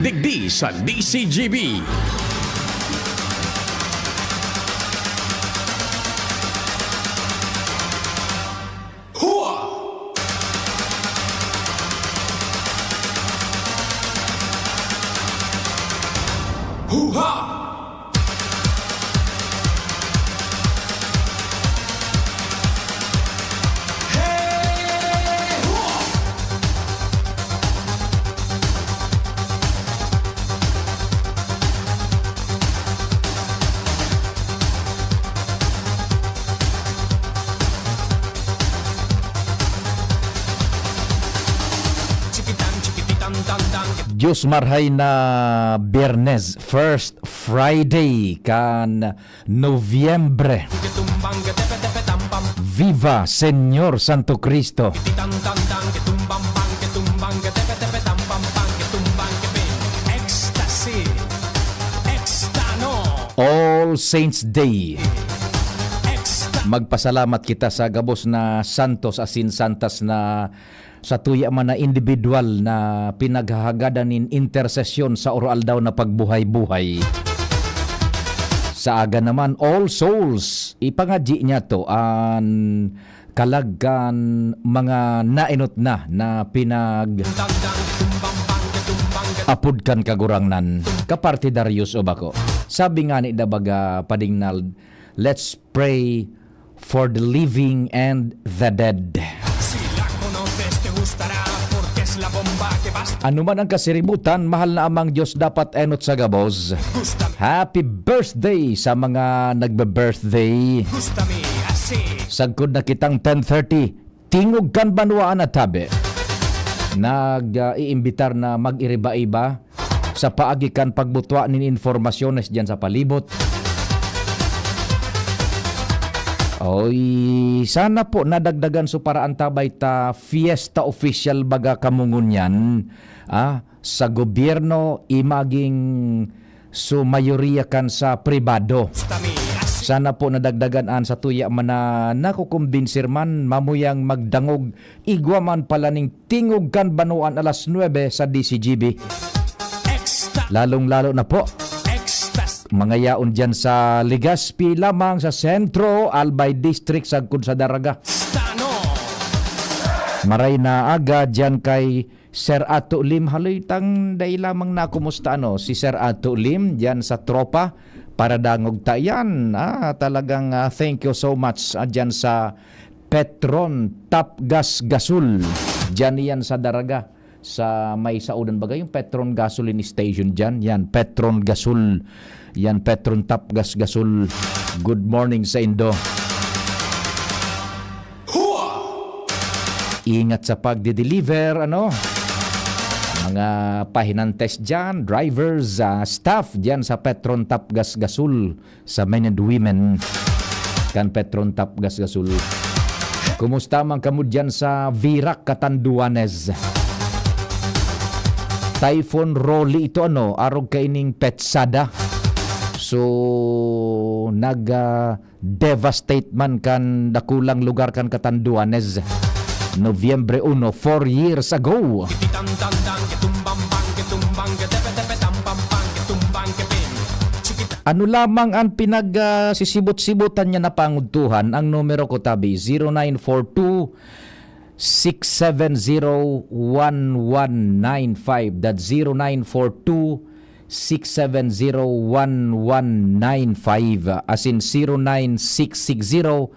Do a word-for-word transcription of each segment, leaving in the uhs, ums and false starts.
Digdi sa D C G B. Hua! Hua! Diyos marhay na Biyernes, first Friday kan Nobyembre. Viva Señor Santo Cristo! All Saints Day. Magpasalamat kita sa gabos na santos asin santas na satuya man na indibidwal na pinaghahagadan nin intersesyon sa oro-aldaw na pagbuhay-buhay. Sa aga naman, All Souls, ipangadyi niyato an kalag kan mga naenot na, na pinag-, apod kan Kagurangnan. Kaparte Darius o bako? Sabi nga ni Dabaga Padingnal, "Let's pray for the living and the dead." Ano man ang kasiributan, mahal na Amang Diyos, dapat enot sa gabos. Happy birthday sa mga nagbe-birthday. Sagkod na kitang ten thirty, Tingog kan Banwaan na tabi. Nag, ah, iimbitar na mag-iriba-iba sa paagi kan pagbutwa nin informasyones diyan sa palibot. Oy, sana po nadagdagan so paraan ta bay ta fiesta official baga kamo ngunyan, ah, sa gobyerno, i maging so mayoriya kan sa pribado. Sana po nadagdagan an satuya man na nakukumbinsir man mamuyang magdangog igwa man pala ning Tingog kan Banwaan alas nuebe sa D C G B. Lalong-lalo na po mga yaon diyan sa Legazpi lamang sa sentro, Albay District, sagkod sa Daraga. Maray na aga diyan kay Sir Ato Lim, haloy tang dai lamang na kumusta, ano, si Sir Ato Lim diyan sa tropa, paradangog ta yan. Ah, talagang, ah, thank you so much, ah, diyan sa Petron Top Gas Gasol. Diyan iyan sa Daraga, sa may saudan baga yung Petron Gasoline Station diyan. Yan, Petron Gasol. Yan, Petron Top Gas Gasol. Good morning sa indo. Ingat sa pagde-deliver, ano? Mga pahinantes diyan, drivers, ah, staff diyan sa Petron Top Gas Gasol, sa men and women kan Petron Top Gas Gasol. Kumusta man kamo diyan sa Virac, Catanduanes? Typhoon Rolly ito, ano, arog kaining petsada. So, nag, ah, devastate man kan dakulang lugar kan Catanduanes. Nobyembre uno, four years ago. Ano lamang an pinag, ah, sisibot-sibotan niya na pangudtuhan? Ang numero ko tabi, zero nine four two, six seven zero, one one nine five. That's zero nine four two, six seven zero, one one nine five, asin zero nine six six zero,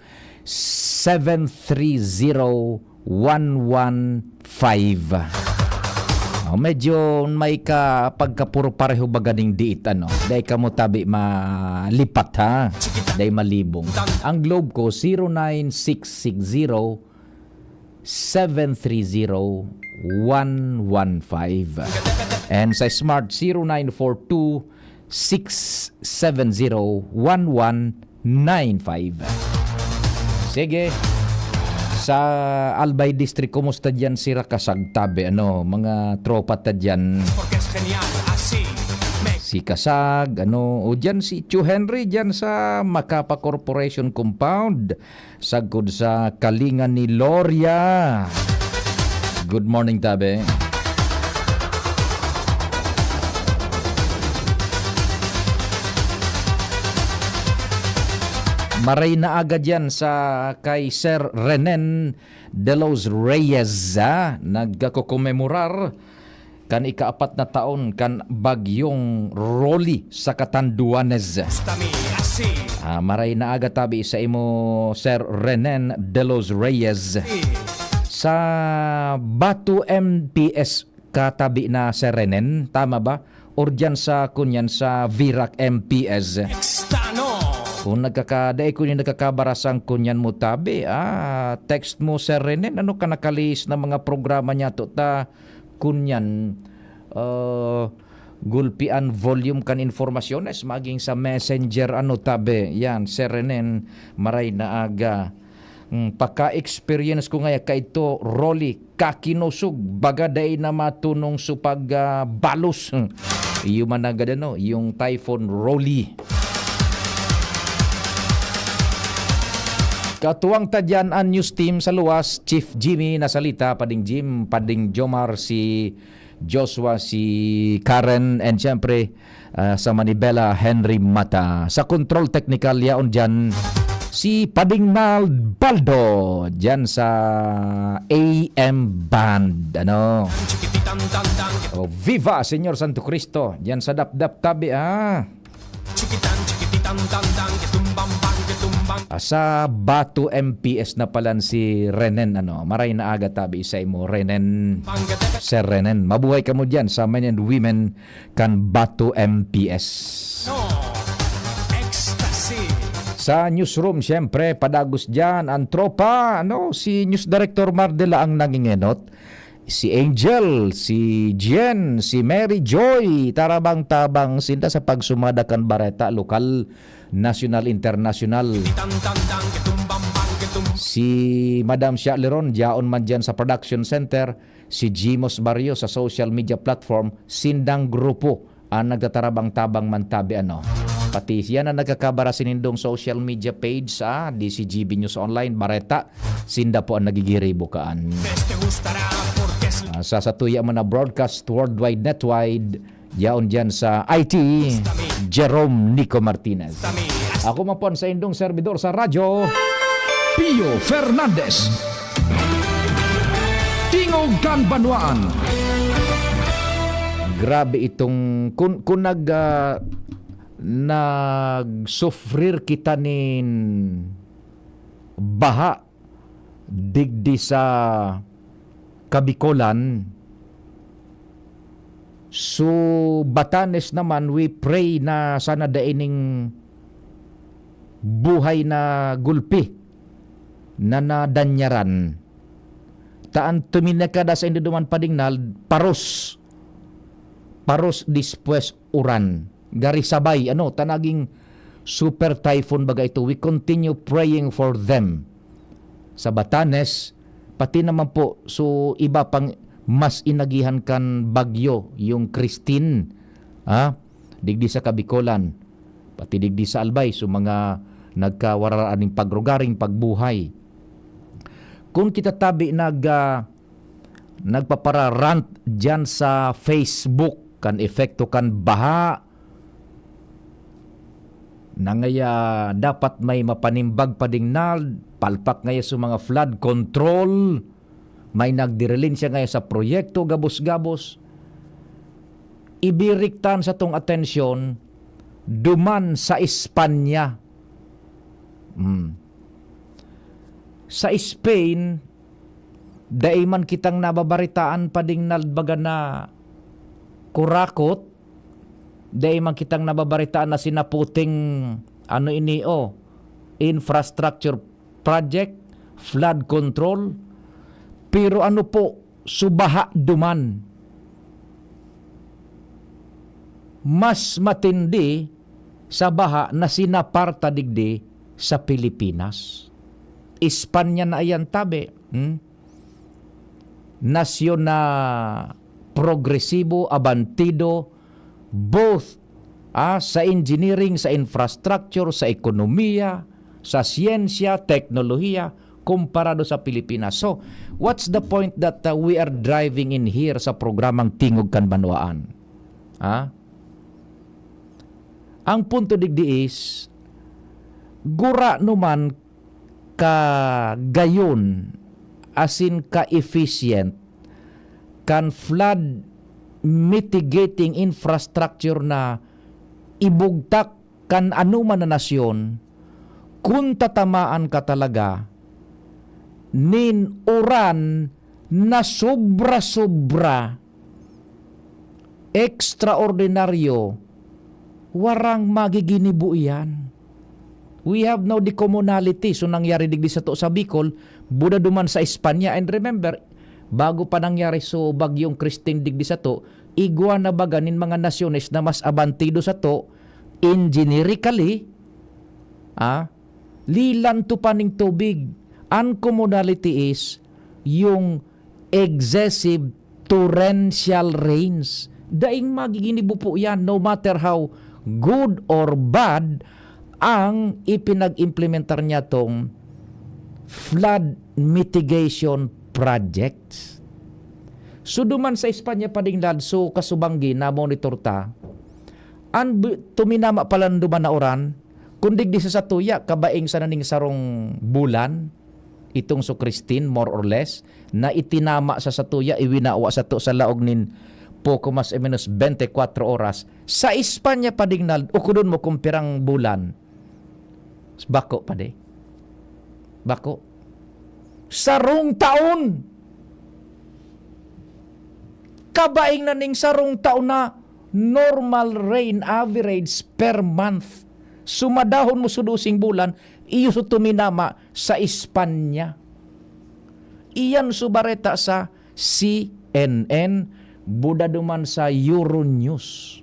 seven three zero, one one five. Oh, medyo may ka, pagkapuro pareho baga ning diit, ano? Dai kamo tabi malipat, ha? Dai malibong. Ang Globe ko, zero nine six six zero, seven three zero, one one five. And sa Smart, zero nine four two, six seven zero, one one nine five. Sige. Sa Albay District, kumusta diyan si Rakasag tabi? Ano, mga tropa ta diyan? Si Kasag, ano, o diyan si Tio Henry diyan sa Macapa Corporation Compound. Sagkod sa kalinga ni Loria. Good morning, tabi. Maray na aga diyan sa kay Sir Renen de los Reyes, ah, nagkakokomemorar kan ikaapat na taon kan Bagyong Rolly sa Catanduanes. Ah, maray na aga tabi sa imo, Sir Renen de los Reyes. Sa Batu M P S katabi na, Sir Renen, tama ba? Or diyan sa, kunyan, sa Virac M P S? Kung nagkaka-, dai ko yung nagkakabarasang kunyan mo tabi, ah, text mo, Sir Renen, ano ka nakalihis na mga programa niya to ta, kunyan, ah, gulpian volume kan informasyones, maging sa messenger, ano tabi, yan, Sir Renen, maray na aga. Mm, pagka-experience ko ngaya kaito, Rolly, kakinosog, baga dai na matunong supag, ah, balos. Iyo man agad ano, yung Typhoon Rolly. Katuwang ta dyan ang news team sa luwas, Chief Jimmy Nasalita, Pading Jim, Pading Jomar, si Joshua, si Karen, and siyempre, ah, sa Manibela, Henry Mata. Sa control technical, yaon dyan, si Pading Nald Baldo, dyan sa A M Band. Ano? O, viva, Señor Santo Cristo, dyan sa Dapdap tabi, ah. Ah, sa Batu M P S na palan si Renen, ano? Maray na aga tabi sa imo, Renen. Sir Renen, mabuhay ka mo dyan sa men and women kan Batu M P S. Sa newsroom, siyempre, padagos dyan ang tropa, ano? Si News Director Mar de la ang nangingenot. Si Angel, si Jen, si Mary Joy, tarabang-tabang sinda sa pagsumada kan bareta, lokal, nasyonal, internasyonal. Si Madam Shirley Ron, diyaon man diyan sa production center, si Jimos Barrio sa social media platform, sindang grupo ang nagtatarabang-tabang man tabi, ano. Pati siya na nagkakabara sinindong social media page sa D C G B News Online, Bareta, sinda po ang nagigiribo kaan. Ah, sa satuya man na broadcast worldwide netwide, yaon diyan sa I T, Jerome Nico Martinez. Ako man po ang saindong servidor sa radyo, Pio Fernandez. Tingog kan Banwaan. Grabe itong kun, kun nag, ah, nagsufrir kita nin baha digdi sa Kabikolan. So, Batanes naman, we pray na sana dai ning buhay na gulpi na nadanyaran. Ta an tuminakada sa induduman padingnal, paros. Paros despues uran. Gari sabay, ano, ta naging super typhoon baga ito. We continue praying for them. Sa Batanes, pati naman po, so iba pang mas inagihan kan bagyo, yung Christine, ha? Digdi sa Kabikolan, pati digdi sa Albay, so mga nagkawararaan ning pagrugaring pagbuhay. Kung kita tabi nag, ah, nagpapararant diyan sa Facebook kan epekto kan baha, na ngaya dapat may mapanimbag padingnal, palpak ngaya sa mga flood control, may nagdirilin siya ngaya sa proyekto, gabos-gabos. Ibiriktan sa tong atensyon, duman sa Espanya. Hmm. Sa Spain, dai man kitang nababaritaan padingnal baga na kurakot, dai man kitang nababaritaan na sinaputing, ano ini, oh, infrastructure project, flood control. Pero ano po, subaha duman. Mas matindi sa baha na sinaparta digdi sa Pilipinas. Espanya na iyan tabi, hmm? Nasyon na progresibo, abantido, both, ah, sa engineering, sa infrastructure, sa ekonomiya, sa siyensya, teknolohiya, komparado sa Pilipinas. So, what's the point that, uh, we are driving in here sa programang Tingog kan Banwaan? Ha? Ang punto digdi is, gurano man kagayon asin ka-efficient kan flood mitigating infrastructure na ibugtak kan anoman na nasyon, kun tatamaan ka talaga nin uran na sobra-sobra, extraordinaryo, warang magiginibo iyan. We have now the commonality. So, nangyari digdi sato sa Bicol, buda duman sa Espanya. And remember, bago pa nangyari so bagyong Christine digdi sato, igwa na baga nin mga nasyones na mas abantido sato, engineerically, ah, lilanto pa ning tubig. Ang commonality is yung excessive torrential rains. Daing magiginibo po yan, no matter how good or bad ang ipinag-implementar niya tong flood mitigation projects. So, duman sa Espanya, Pading Lad, so kasubanggi, na-monitor ta, an bu-, tuminama pala duman na uran, kun digdi sa satuya, kabaing sana ning sarong bulan, itong so Christine, more or less, na itinama sa satuya, iwinawa sato sa laog nin poko mas o menos twenty-four oras. Sa Espanya, Pading Lad, ukodon mo kung pirang bulan. Bako, Padi. Bako. Sarong taon! Kabaing na ning sarong taon na normal rain average per month. Sumadahon mo sa doseng bulan, iyo so tuminama sa Espanya. Iyan so bareta sa C N N, buda duman sa Euronews.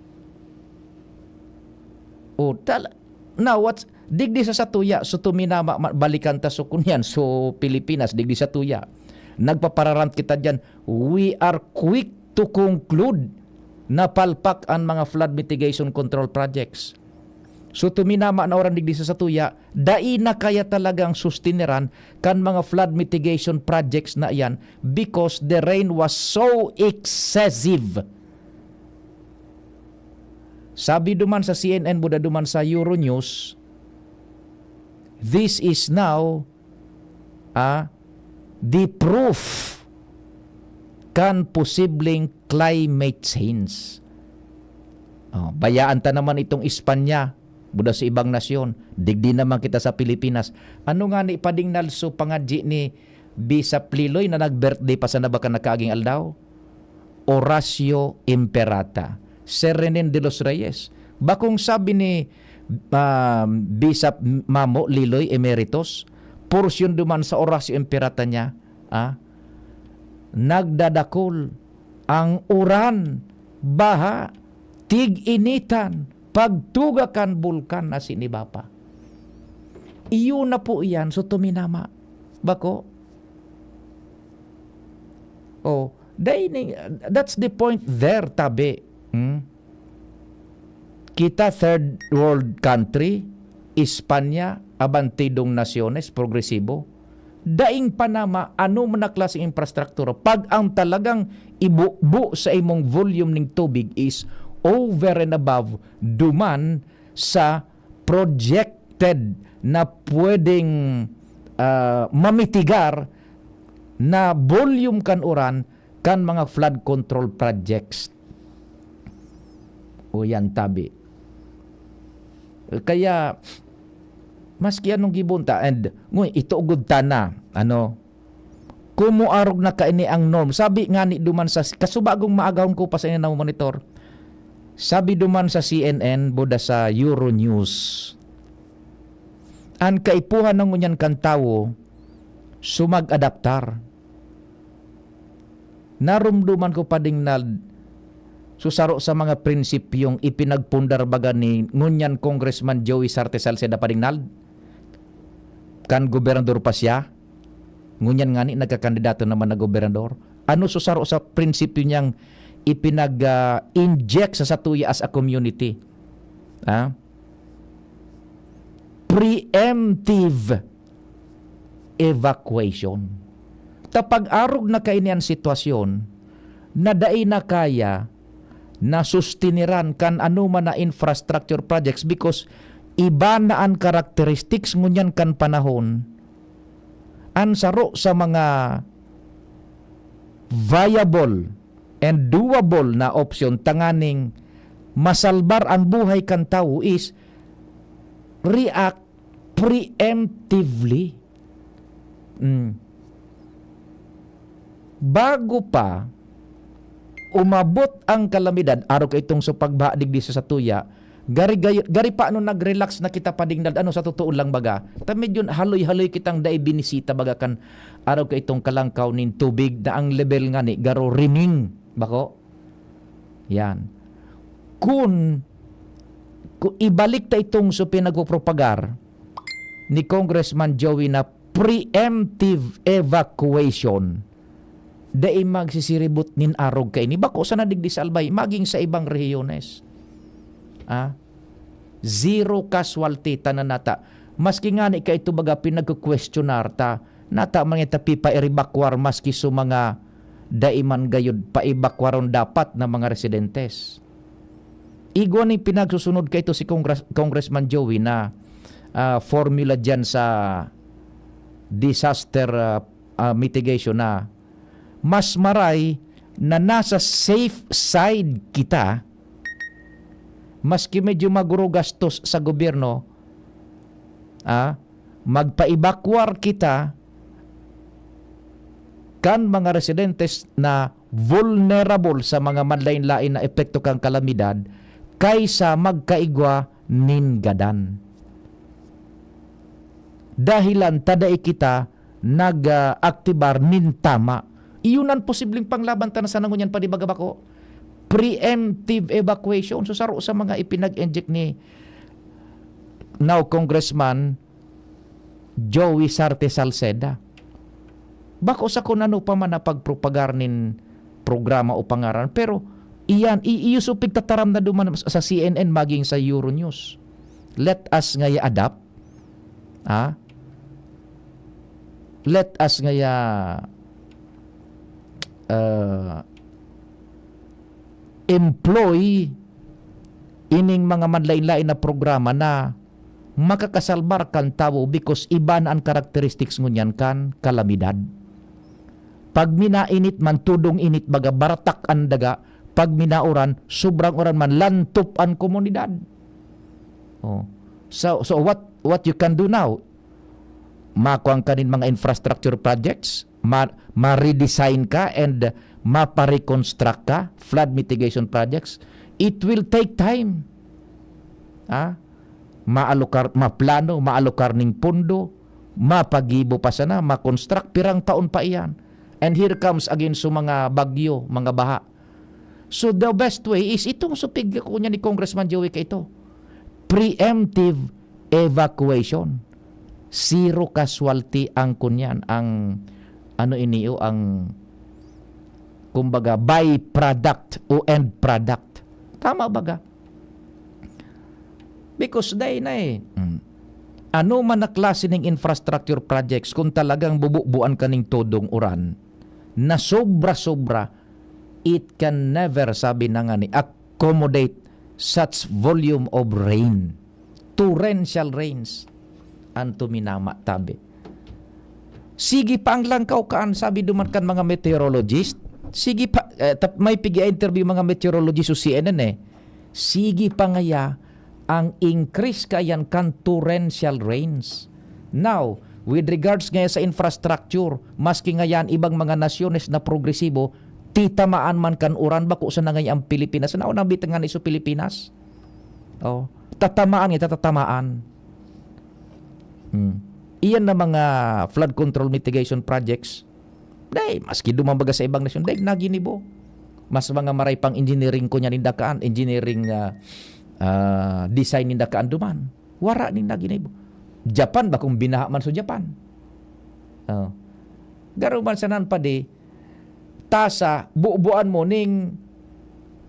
O, tal-, now, what's, digdi sa satuya, so tuminama, ma-, balikan ta so kunyan, so Pilipinas, digdi satuya. Nagpapararant kita diyan. We are quick to conclude na palpak an mga flood mitigation control projects. So, tuminama na uran digdi sa satuya, dai na kaya talagang sustineran kan mga flood mitigation projects na iyan because the rain was so excessive. Sabi duman sa C N N, buda duman sa Euronews, this is now, ah, the proof kan posibleng climate change. Oh, bayaan ta naman itong Espanya, buda sa ibang nasyon, digdi naman kita sa Pilipinas. Ano nga ni Pading Nalso pangadji ni Bisap Liloy na nag-birthday pa sana baka nakaaging aldaw? Horacio Imperata, Serenen de los Reyes. Bakong sabi ni, ah, Bisap Mamo Liloy Emeritus, porsyon duman sa Horacio Imperata niya, ah, nagdadakol ang uran, baha, tig-initan, pagtuga kan bulkan na sinibapa. Iyo na po iyan, so tuminama. Bako? Oh, dai ni, that's the point there, tabi. Hmm? Kita third world country, Espanya, abantidong nasyones, progresibo. Daing panama, ano man na klaseng infrastruktura, pag ang talagang ibubo sa imong volume ning tubig is over and above, duman sa projected na pwedeng, ah, mamitigar na volume kan uran kan mga flood control projects. O yan, tabi. Kaya, maski anong gibunta, and, nguy, ito ugod ta na, ano, kumuarog na kaini ang norm. Sabi nga ni duman sa, kasubagong maagahon ko pa sa inyo na monitor. Sabi duman sa C N N, buda sa Euronews, an kaipuhan na ngunyan kan tawo, sumag-adaptar. Narumduman ko, Pading Nald, so saro sa mga prinsipyong ipinagpundar baga ni ngunyan Congressman Joey Sarte Salceda, Pading Nald, kan gobernador pa siya, ngunyan ngani nagkakandidato naman na gobernador. Ano so saro sa prinsipyo niyang ipinag, ah, inject sa satuya as a community? Ha? Preemptive evacuation. Ta pag-arog na kaini an sitwasyon na dai na kaya na sustineran kan anoman na infrastructure projects because iba na an characteristics ngunyan kan panahon, an saro sa mga viable and doable na opsyon tanganing masalbar an buhay kan tawo is react preemptively. Mm. Bago pa umabot ang kalamidad, arog kaitong sa pagbaha digdi sa satuya, gari, gari, gari pa ano nag-relax na kita padingnad, ano, sa totoo lang baga. Ta medyo haloy-haloy kitang dai binisita baga kan arog kaitong kalangkaw nin tubig na ang level ngani garo riming, bako? Yan. Kun, kun ibalik ta itong sa pinagpopropagar ni Congressman Joey na preemptive evacuation, dai magsisiribot nin arog kaini. Bako sana digdi sa Albay, maging sa ibang rehiyones. Ah? Zero casualty, tanan nata. Maski ngani kaito baga pinagkukwestiyonar ta, nata man ta pipaebakwar maski sa mga dai man gayod paebakwaron dapat na mga residentes. Igwa ning pinagsusunod kaito si Congress-, Congressman Joey na, ah, formula diyan sa disaster, ah, ah, mitigation na mas maray na nasa safe side kita, maski medyo maguro gastos sa gobyerno, ah, magpaebakwar kita kan mga residentes na vulnerable sa mga manlain-lain na epekto kan kalamidad kaysa magkaigwa nin gadan. Dahilan ta dai kita nag-aktibar nin tama. Iyon an posibleng panglaban ta na sana ngunyan pa, di ba, bako? Preemptive evacuation. So, saro sa mga ipinag-inject ni now Congressman Joey Sarte Salceda. Bako sa kung ano pa man na pagpropagar nin programa o pangaran, pero iyan, i-, iyo so pigtataram na duman sa C N N maging sa Euronews. Let us ngaya adapt. Ha? Let us ngaya, ah, employ ining mga manlain-lain na programa na makakasalbar kan tawo because iba na an characteristics ngunyan kan kalamidad. Pag minainit man, todong init, baga baratak an daga. Pag minauran, sobrang uran man, lantop an komunidad. Oh. So, so what, what you can do now? Makuha ka nin mga infrastructure projects, ma-, ma-redesign ka and mapa-reconstruct ka, flood mitigation projects. It will take time. Ah? Maalokar, maplano, maalokar ning pondo, mapagibo pa sana, ma-construct, pirang taon pa iyan. And here comes again so mga bagyo, mga baha. So the best way is itong supig ko niya ni Congressman Joey kaito. Preemptive evacuation. Zero casualty ang kunyan, ang ano iniyo, ang kumbaga byproduct o end product. Tama baga? Because dai na eh. Mm. Ano man na klase ning infrastructure projects, kung talagang bububuan kaning todong uran na sobra-sobra, it can never, sabi na nga ni, accommodate such volume of rain. Torrential rains an tuminama, tabi. Sige pa ang langkaw kaan, sabi duman kan mga meteorologist. Sige pa, eh, tap-, may pig-i-interview mga meteorologist sa C N N eh. Sige pa ngaya ang increase kayan kan torrential rains. Now, with regards ngaya sa infrastructure, maski ngaya an ibang mga nasyones na progresibo, titamaan man kan uran, bako sana ngaya ang Pilipinas. Naunang bitngan iso Pilipinas. Oh, tatamaan nga, tatamaan. Hmm. Iyan na mga flood control mitigation projects. Dai, maski duman baga sa ibang nasyon, dai naginibo. Mas mga maray pang engineering ko niyan, indakaan, engineering, ah, ah, design indakaan duman. Wara nin naginibo. Japan, bakong binaha man sa Japan. Oh. Garo man sanan pa di, tasa, bubuan mo ning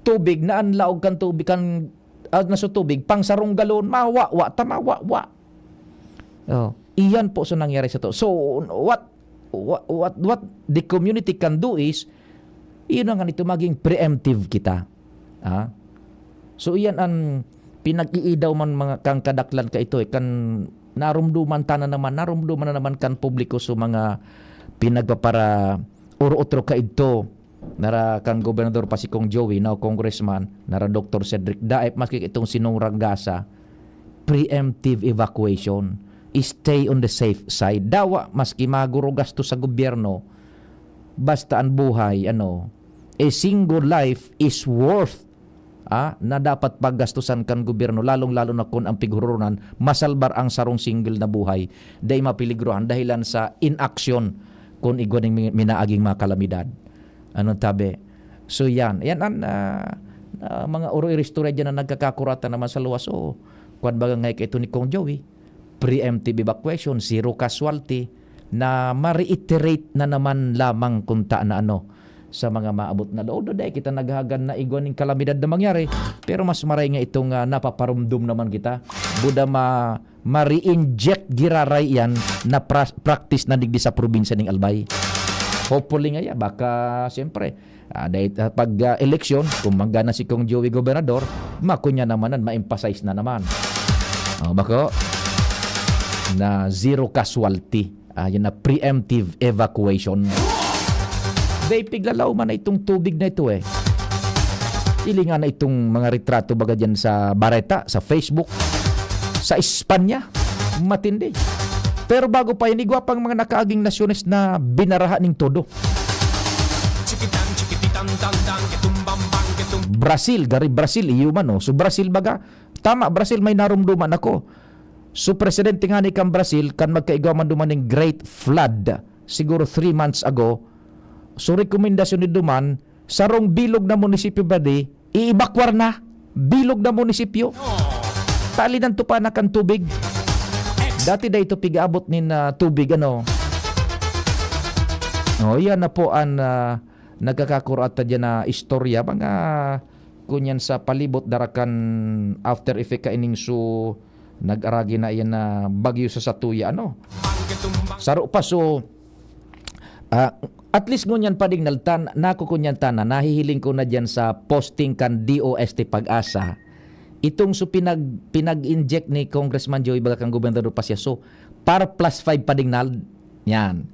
tubig na an laog kan tubig, kan, ah, na sa tubig, pang sarong galon, mawawa ta, mawawa. Oh, iyan po so nangyari sa to. So, what, what, what, what the community can do is, yun na nga nito, maging preemptive kita. Ah? So, iyan ang pinag-iidaw man mga kan kadaklan kaito, eh, kan narumduman ta na naman, narumduman na naman kan publiko sa mga pinagpapara-, oro-otro kaidto. Nara kan gobernador pa si Kong Joey, now congressman, nara Doktor Cedric Daep, maski itong si Nong Rangasa, preemptive evacuation, stay on the safe side. Dawa, maski maguro gasto sa gobyerno, basta ang buhay, ano, a single life is worth, ah, na dapat paggastusan kan gobyerno, lalong-lalo na kun ang pighurunan masalbar ang sarong single na buhay, dai mapeligrohan dahilan sa inaksyon kun igwa ning mi-, minaaging mga kalamidad. Ano tabi? So yan. Yan ang, ah, ah, mga oro-iristorya dyan na nagkakakuratan naman sa luwas. O, kwan baga nga ito ni Kong Joey, preemptive evacuation, zero casualty, na ma-reiterate na naman lamang kunta na ano, sa mga maabot na, although dai kita naghahagan na igwa ning kalamidad na mangyari, pero mas maray nga itong, ah, napaparumdum naman kita. Buda ma-, ma-re-inject giraray yan na pra-, practice na digdi sa probinsya ning Albay. Hopefully nga ya, baka siyempre, ah, dahil, ah, pag, ah, eleksyon, kung manggana si Kong Joey Gobernador, makunya naman na, ma-emphasize na naman. O, bako? Na zero casualty. Ah, yan na, preemptive evacuation. Dai piglalaw man na itong tubig na ito eh. Ilingan na itong mga retrato baga dyan sa bareta, sa Facebook, sa Espanya. Matindi. Pero bago pa yan, igwa pang mga nakaaging nasyones na binaraha ning todo. Brazil, gari Brazil, iyo man, oh. So, Brazil baga, tama, Brazil, may narumduman ako. So, presidente ngani kan Brazil, kan magkaigwa man duman ning Great Flood, siguro three months ago, so, rekomendasyon ni duman, sarong bilog na munisipyo ba di, i-evacuar na. Bilog na munisipyo. Talinan to pa na kan tubig. Dati dai ito pig-abot nin, ah, tubig, ano. Oh, yan na po ang, ah, nagkakakurata dyan na istorya. Mga kunyan sa palibot, darakan after effect kaining su nag-aragi na iyan na bagyo sa satuya, ano? Saro pa, so, ah, at least ngunyan pa ding naltan, nakukunyan ta na, nahihiling ko na diyan sa posting kan D O S T Pag-asa. Itong so pinag-, pinag-inject ni Congressman Joey Baga kan Gobernador Pasiaso, par plus five pa ding nal-, yan.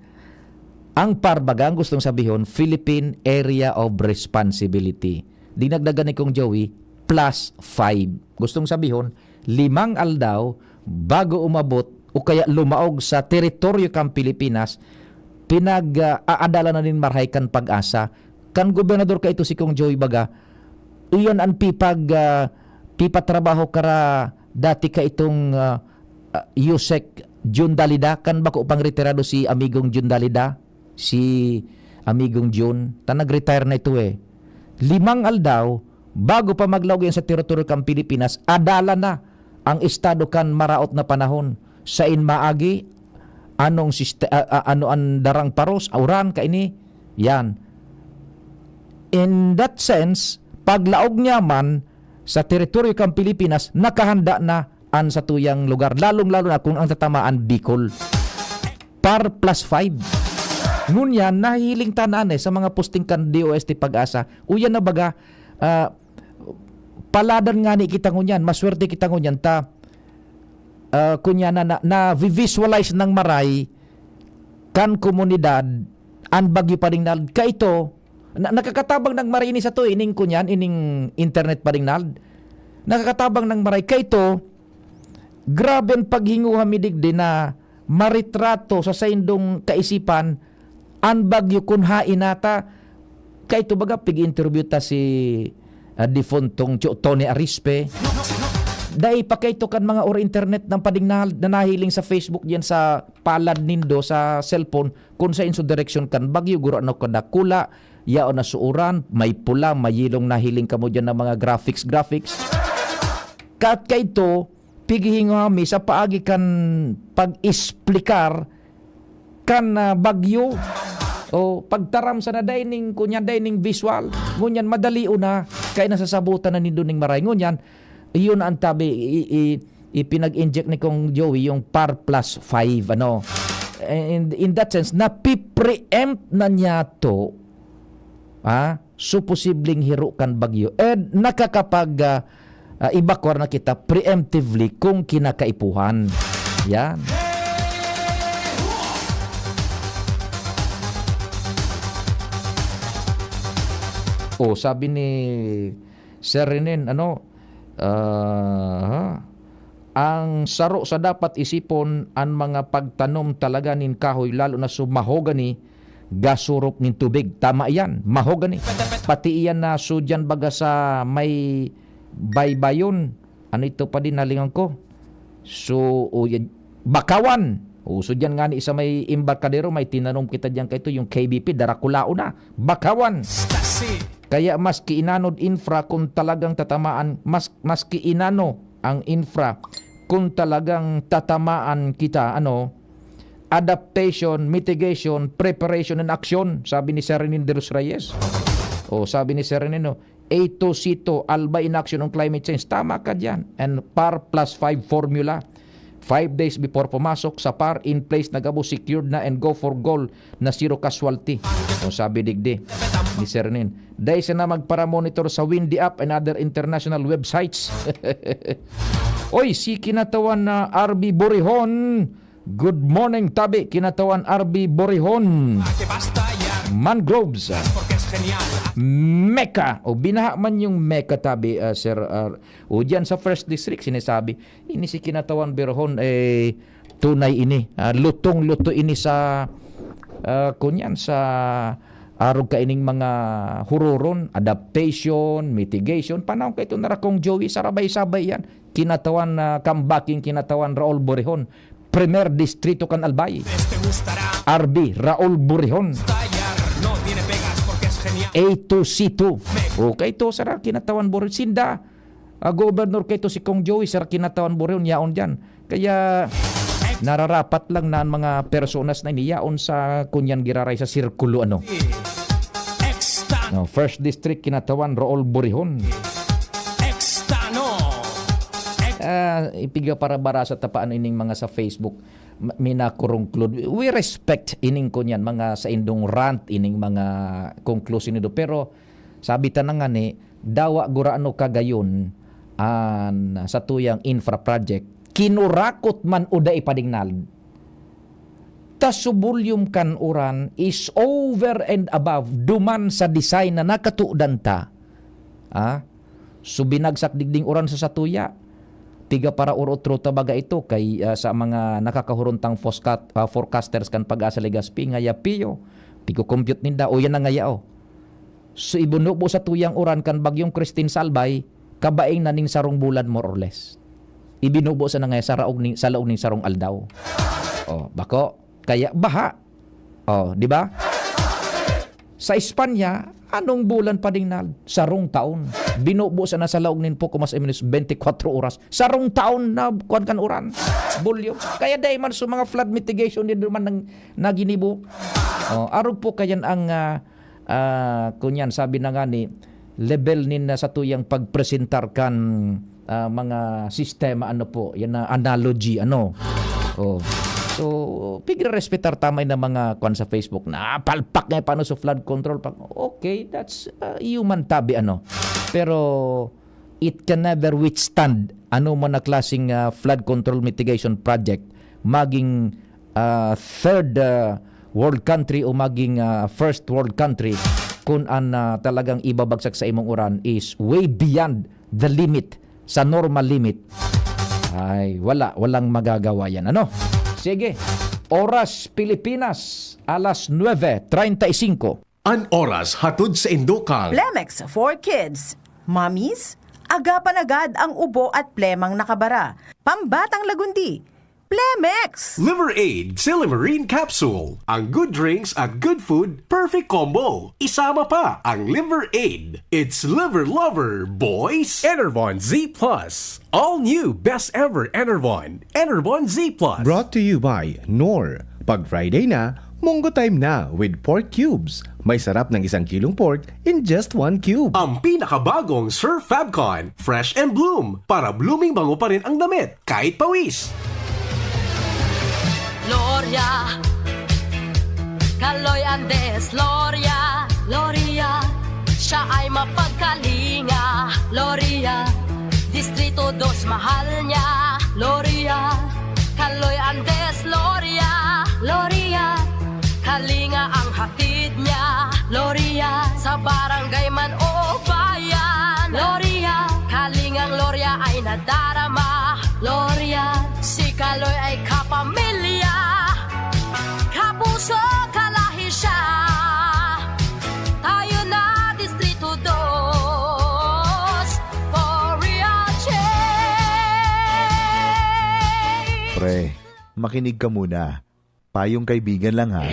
Ang par baga, ang gustong sabihon, Philippine Area of Responsibility. Dinagdagan ni Kong Joey, plus five. Gustong sabihon, limang aldaw bago umabot o kaya lumaog sa teritoryo kan Pilipinas, pinag, ah, aadala na nin marahay kan Pag-asa. Kan gobernador kaito si Kong Joey Baga, iyan an pipag, ah, pipatrabaho kara dati kaitong, ah, ah, Yusek Jun Dalida, kan bako pang retirado si Amigong Jun Dalida, si Amigong Jun, ta nag-retire na ito eh. Limang aldaw, bago pa maglaog yan sa teritoryo kan Pilipinas, adala na ang estado kan maraot na panahon. Sain maagi, anong siste-, a-, a-, ano ang darang paros, uran, kaini, yan. In that sense, paglaog niya man sa teritoryo kan Pilipinas, nakahanda na an satuyang lugar, lalong-lalo na kung ang tatamaan Bicol. Par plus five. Ngunyan, nahihiling ta na, eh, sa mga posting kan D O S T Pag-asa, uyan na baga, ah, paladan ngani kita ngunyan, maswerte kita ngunyan, ta, ah, kunya na, na, na-visualize ng maray kan komunidad, an bagyo pa rin na, kaito, na, nakakatabang ng maray ini sa to, ining kunyan, ining internet pa rin na, nakakatabang ng maray, kaito, grabe ang paghinguha mi digdi na maritrato sa saindong kaisipan an bagyo kun hain nata. Kaito baga, pig-interview ta si, ah, defuntong Tio Tony Arispe. Dai pa kaito kan mga oro internet ng padingnal na nahiling sa Facebook diyan sa palad nindo sa cellphone kung sa inso direksyon kan bagyo, guro ano kadakula, yaon na suuran, may pula, may yelong nahiling kamo diyan ng mga graphics, graphics. Kat kaito, pighihingo mi sa paagi kan pag-explicar kan, ah, bagyo. O pagtaram sa na dining, kunya dining visual. Ngunyan, madali na. Kaya nasasabutan na nindo ning maray. Ngunyan, iyon ang tabi, i-, i-, ipinag-inject ni Kong Joey yung par plus five, ano. In, in that sense, napipreempt na niya to, ah, so posibleng hiro kan bagyo. And nakakapag, ah, ah, evacuar na kita preemptively kung kinakaipuhan. Yan. O, sabi ni Sir Renen, ano, ah, ang saro sa dapat isipon, an mga pagtanom talaga nin kahoy, lalo na su mahogany, gasurop nin tubig. Tama iyan, mahogany. Pati iyan na sudyan baga sa may baybayon. Ano ito pa din, nalingaw ko? So, o, yan, bakawan. Uso diyan ngani sa may embarkadero, may tinanom kita diyan kaito, yung K B P, darakulaon na. Bakawan. Stasi. Kaya maski inanod infra, kung talagang tatamaan, mas-, maski inano ang infra, kung talagang tatamaan kita, ano, adaptation, mitigation, preparation, and action, sabi ni Sir Renin de los Reyes. O, sabi ni Sir Renin, no, A to C to, Albay in action on climate change. Tama ka diyan. And PAR plus five formula. Five days before pumasok sa PAR, in place na gabo, secured na and go for goal na zero casualty. Kung sabi digdi ni Sir Nin. Dai sana magpara-monitor sa Windy App and other international websites. Oy, si kinatawan na R B Borihon. Good morning, tabi. Kinatawan R B Borihon. Mangroves. Mecca. O, binaha man yung Mecca, tabi, ah, Sir, ah, o, diyan sa First District, sinasabi, ini si kinatawan Borihon, eh, tunay ini. Ah, lutong-luto ini sa, ah, kunyan, sa arog kaining mga huroron, adaptation, mitigation. Panahon kaito na ra, Kong Joey, sarabay-sabay yan. Kinatawan na, comebacking kinatawan Raul Borihon. Primer Distrito kan Albay. R B, Raul Borihon. A to C to. Okay, to sara kinatawan Borihon. Sinda, ah, Governor, kaito si Kong Joey, sara kinatawan Borihon, yaon diyan. Kaya nararapat lang na ang mga personas na ini yaon sa kunyan giraray sa sirkulo, ano. No, First District, kinatawan Raul Borihon. Extano. Ah, ipiga para barasa ta paano ining mga sa Facebook, ma-, minakurungklud. We respect ining kunyan, mga saindong rant, ining mga conclusion nindo. Pero sabi ta na nga ni, dawa gurano kagayon an satuyang infra project, kinurakot man o dai pa dingnad, ta su volume kan uran is over and above duman sa design na nakatudan ta. Ah? So, binagsak digding uran sa satuya. Piga para urot-rot ta baga ito kay, ah, sa mga nakakahurontang foscat-, ah, forecasters kan PAGASA Legazpi, ngaya piyo. Pigko-compute ninda, o yan na ngaya, oh. So, ibinubo sa tuyang uran kan Bagyong Christine sa Albay, kabaing na ning sarong bulan, more or less. Ibinubo sa nangaya sa raog ning, sa laog ning sarong aldaw. Oh, bako, kaya baha. Oh, di ba? Sa Espanya, anong bulan pa ding na sarong taon? Binubo sa nasa laog nin poko mas o menos twenty-four oras. Sarong taon na kuwan kan uran. Bulyo. Kaya dahil man sa mga flood mitigation din naman nang naginibo. Oh, arog po kayan ang, ah, ah, kunyan, sabi na nga ni, level nin, ah, sa tuyang pagpresentar kan, ah, mga sistema, ano po, yan na analogy, ano. Oh. So, pigre-respetar tamay na mga kwan sa Facebook. Napalpak nga paano sa flood control. Pag, okay, that's, ah, human tabi, ano. Pero, it can never withstand ano man na klaseng, ah, flood control mitigation project, maging, ah, third, ah, world country o maging, ah, first world country, kun an, ah, talagang ibabagsak sa imong uran is way beyond the limit, sa normal limit, ay wala, walang magagawa yan. Ano? Sige. Oras Pilipinas, alas nuebe treinta y cinco. An oras hatod sa Indokang. Plemex for Kids. Mommies, agapan agad ang ubo at plemang nakabara. Pambatang lagundi, Plemex! Liver Aid Silymarin Capsule. Ang good drinks at good food, perfect combo. Isama pa ang Liver Aid. It's Liver Lover, boys! Enervon Z plus. All new best ever Enervon. Enervon Z plus. Brought to you by Knorr. Pag Friday na, Munggo Time na with Pork Cubes. May sarap ng isang kilong pork in just one cube. Ang pinakabagong Surf Fabcon, Fresh and Bloom, para blooming bango pa rin ang damit, kahit pawis. Gloria, Kaloy Andes, Gloria, Gloria, siya ay mapagkalinga, Gloria. Distrito dos, mahal niya, L'Oreal. Kaloy Andes, L'Oreal, L'Oreal. Kalinga ang hatid niya, L'Oreal. Sa barangay man o bayan, L'Oreal. Kalingang L'Oreal ay nadarama, L'Oreal. Si Kaloy ay kapamilya, kapuso, kalahi siya. Tayo na, Distrito dos, for real change. Pre, makinig ka muna. Payong kaibigan lang ha.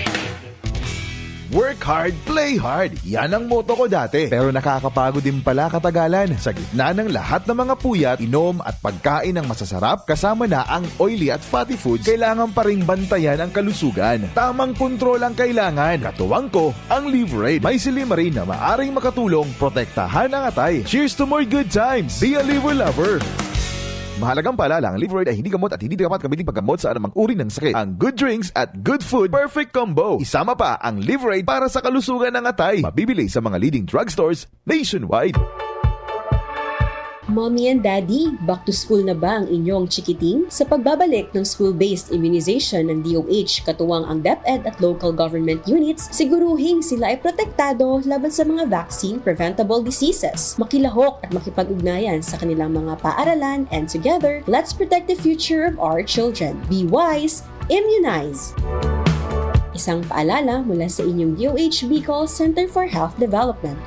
Work hard, play hard. Yan ang motto ko dati. Pero nakakapagod din pala katagalan. Sa gitna ng lahat ng mga puyat, inom at pagkain ng masasarap, kasama na ang oily at fatty foods, kailangan pa ring bantayan ang kalusugan. Tamang kontrol ang kailangan. Katuwang ko, ang Liverade. May silymarin na maaring makatulong protektahan ang atay. Cheers to more good times! Be a Liver Lover! Mahalagang paalala, ang Liverade ay hindi gamot at hindi dapat gamitin paggamot sa anumang uri ng sakit. Ang good drinks at good food, perfect combo. Isama pa ang Liverade para sa kalusugan ng atay. Mabibili sa mga leading drugstores nationwide. Mommy and Daddy, back to school na ba ang inyong chikiting? Sa pagbabalik ng school-based immunization ng D O H katuwang ang DepEd at local government units, siguruhing sila ay protektado laban sa mga vaccine-preventable diseases. Makilahok at makipag-ugnayan sa kanilang mga paaralan, and together, let's protect the future of our children. Be wise, immunize! Isang paalala mula sa inyong D O H Bicol Center for Health Development.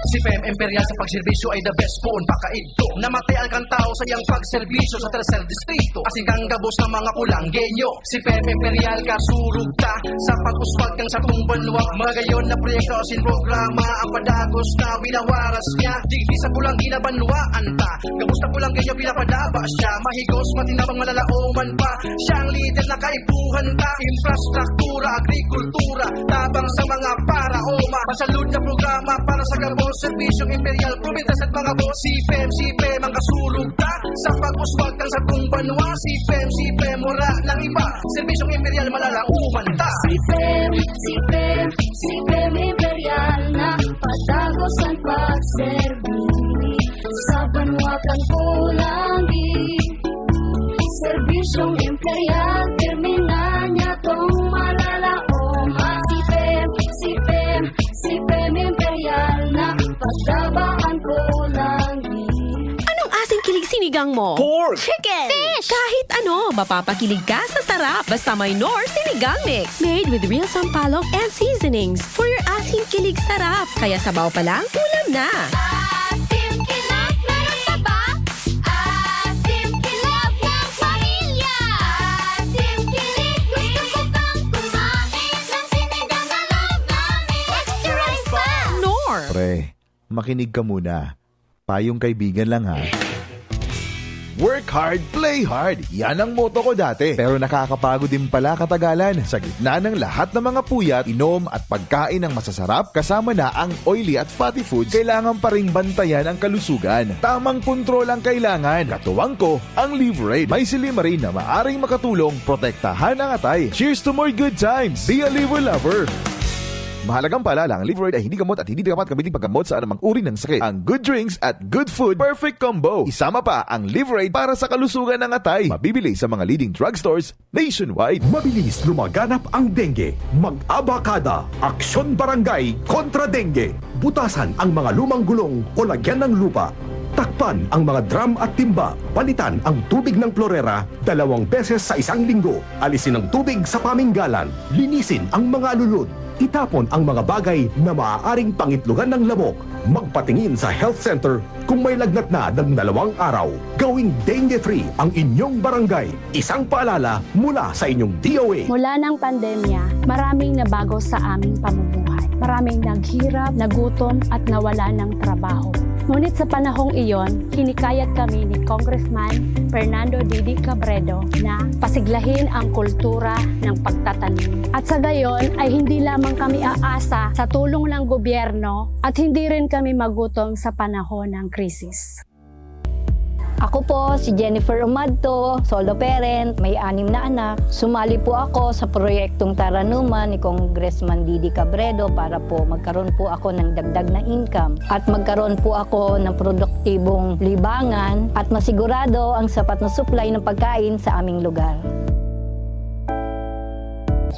Si P M Imperial sa pagserbisyo ay the best poon pakaidto. Namatay ang kantao sa iyang pagserbisyo sa tercer distrito. Asin kang gabos ng mga pulanggenyo. Si P M Imperial kasurog ta sa pag-uswag kan satong banwa. Magayon na proyekto asin programa ang padagos na winawaras niya. Digdi sa pulang ginabanwaan ta. Gabos na pulanggenyo pinapadaba siya. Mahigos, matinabang, malalaoman pa. Siyang lider na kaipuhan ta. Infrastruktura, agrikultura, tabang sa mga paraoma. Masalud na programa para sa gabos, serbisyong imperial, probinsya sa mga boss. Si P M, si P M ang kasurog ta sa pag-uswag kan satong banwa. Si P M, si P M, wala nang iba. Serbisyong imperial, malalaoman ta. Si P M, si P M, si P M Imperial na padagos ang pagserbi sa banwa kan pulanggi. Serbisyong imperial, terminal niya tong malalaoma. Si P M, si P M, si P M Imperial na padaba ang pulanggi. Anong asing kilig sinigang mo? Pork! Chicken! Fish! Kahit ano, mapapakilig ka sa sarap. Basta may Knorr Sinigang Mix. Made with real sampalok and seasonings. For your asing kilig sarap. Kaya sabaw pa lang, ulam na. Asim Kilig, meron pa ba? Asim Kilig ng pamilya. Asim Kilig, gusto ko pang kumain ng sinigang na love namin. Extra rice pa! Knorr! Pre, makinig ka muna. Payong kaibigan lang ha. Work hard, play hard. Yan ang motto ko dati. Pero nakakapagod din pala katagalan. Sa gitna ng lahat ng mga puyat, inom at pagkain ng masasarap, kasama na ang oily at fatty foods, kailangan pa ring bantayan ang kalusugan. Tamang kontrol ang kailangan. Katuwang ko, ang Liverade. May silymarin na maaring makatulong protektahan ang atay. Cheers to more good times! Be a Liver Lover! Mahalagang paalala, ang Liverade ay hindi gamot at hindi dapat gamitin paggamot sa anumang uri ng sakit. Ang good drinks at good food, perfect combo. Isama pa ang Liverade para sa kalusugan ng atay. Mabibili sa mga leading drugstores nationwide. Mabilis lumaganap ang dengue. Mag-abakada, Aksyon Barangay kontra Dengue. Butasan ang mga lumang gulong o lagyan ng lupa. Takpan ang mga drum at timba. Palitan ang tubig ng klorera dalawang beses sa isang linggo. Alisin ang tubig sa paminggalan. Linisin ang mga alulod. Itapon ang mga bagay na maaaring pangitlogan ng lamok. Magpatingin sa health center kung may lagnat na ng dalawang araw. Gawing dengue-free ang inyong barangay. Isang paalala mula sa inyong D O A. Mula ng pandemya, maraming nabago sa aming pamumuhay. Maraming naghirap, nagutom at nawala ng trabaho. Ngunit sa panahong iyon, hinikayat kami ni Congressman Fernando Didi Cabredo na pasiglahin ang kultura ng pagtatanim. At sa gayon ay hindi lamang kami aasa sa tulong ng gobyerno at hindi rin kami magutom sa panahon ng krisis. Ako po si Jennifer Umadto, solo parent, may anim na anak. Sumali po ako sa proyektong Taranuman ni Congressman Didi Cabredo para po magkaroon po ako ng dagdag na income at magkaroon po ako ng produktibong libangan at masigurado ang sapat na supply ng pagkain sa aming lugar.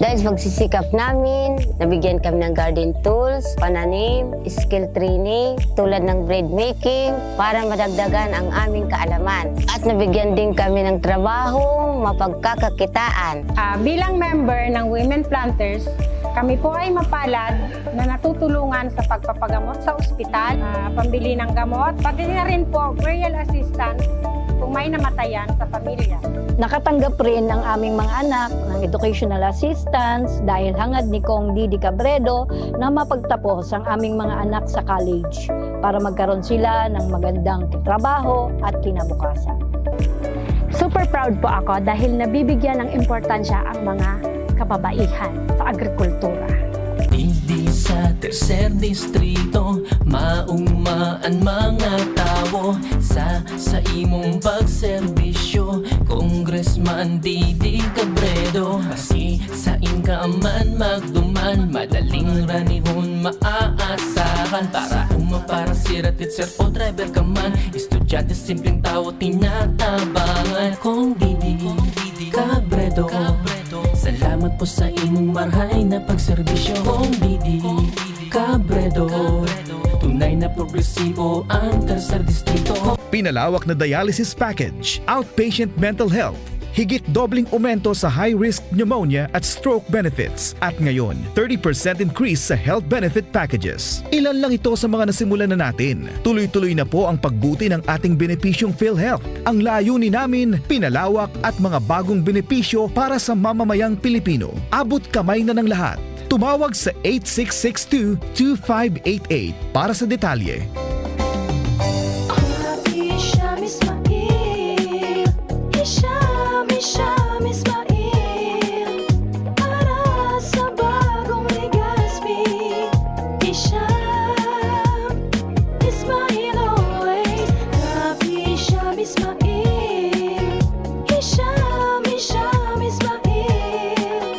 Dahil sa pagsisikap namin, nabigyan kami ng garden tools, pananim, skill training, tulad ng bread making, para madagdagan ang aming kaalaman. At nabigyan din kami ng trabahong mapagkakakitaan. Ah, bilang member ng Women Planters, kami po ay mapalad na natutulungan sa pagpapagamot sa ospital, ah, pambili ng gamot, pati na rin po burial assistance kung may namatayan sa pamilya. Nakatanggap rin ang aming mga anak ng educational assistance dahil hangad ni Cong Didi Cabredo na mapagtapos ang aming mga anak sa college para magkaroon sila ng magandang trabaho at kinabukasan. Super proud po ako dahil nabibigyan ng importansya ang mga kababaihan sa agrikultura. Digdi sa tercer distrito, mauma an mga tawo sa, sa imong pagserbisyo, Congressman Didi Cabredo. Maski sain ka man magduman, madaling ranihon maaasahan. Para uma, para sira, teacher o driver ka man, estudyante, simpleng tawo, tinatabangan. Cong Didi Cabredo, salamat po sa imong marhay na pagserbisyo. Cong Didi Cabredo, tunay na progresibo ang Tercer Distrito. Pinalawak na dialysis package, outpatient mental health, higit dobleng aumento sa high-risk pneumonia at stroke benefits, at ngayon, thirty percent increase sa health benefit packages. Ilan lang ito sa mga nasimulan na natin. Tuloy-tuloy na po ang pagbuti ng ating benepisyong PhilHealth. Ang layunin namin, pinalawak at mga bagong benepisyo para sa mamamayang Pilipino. Abot kamay na ng lahat. Tumawag sa eight six six two, two five eight eight para sa detalye. Hisham Ismail, Hisham, Hisham Ismail, para sa bagong Legazpi. Hisham Ismail always, Rap Hisham Ismail, Hisham, Hisham Ismail,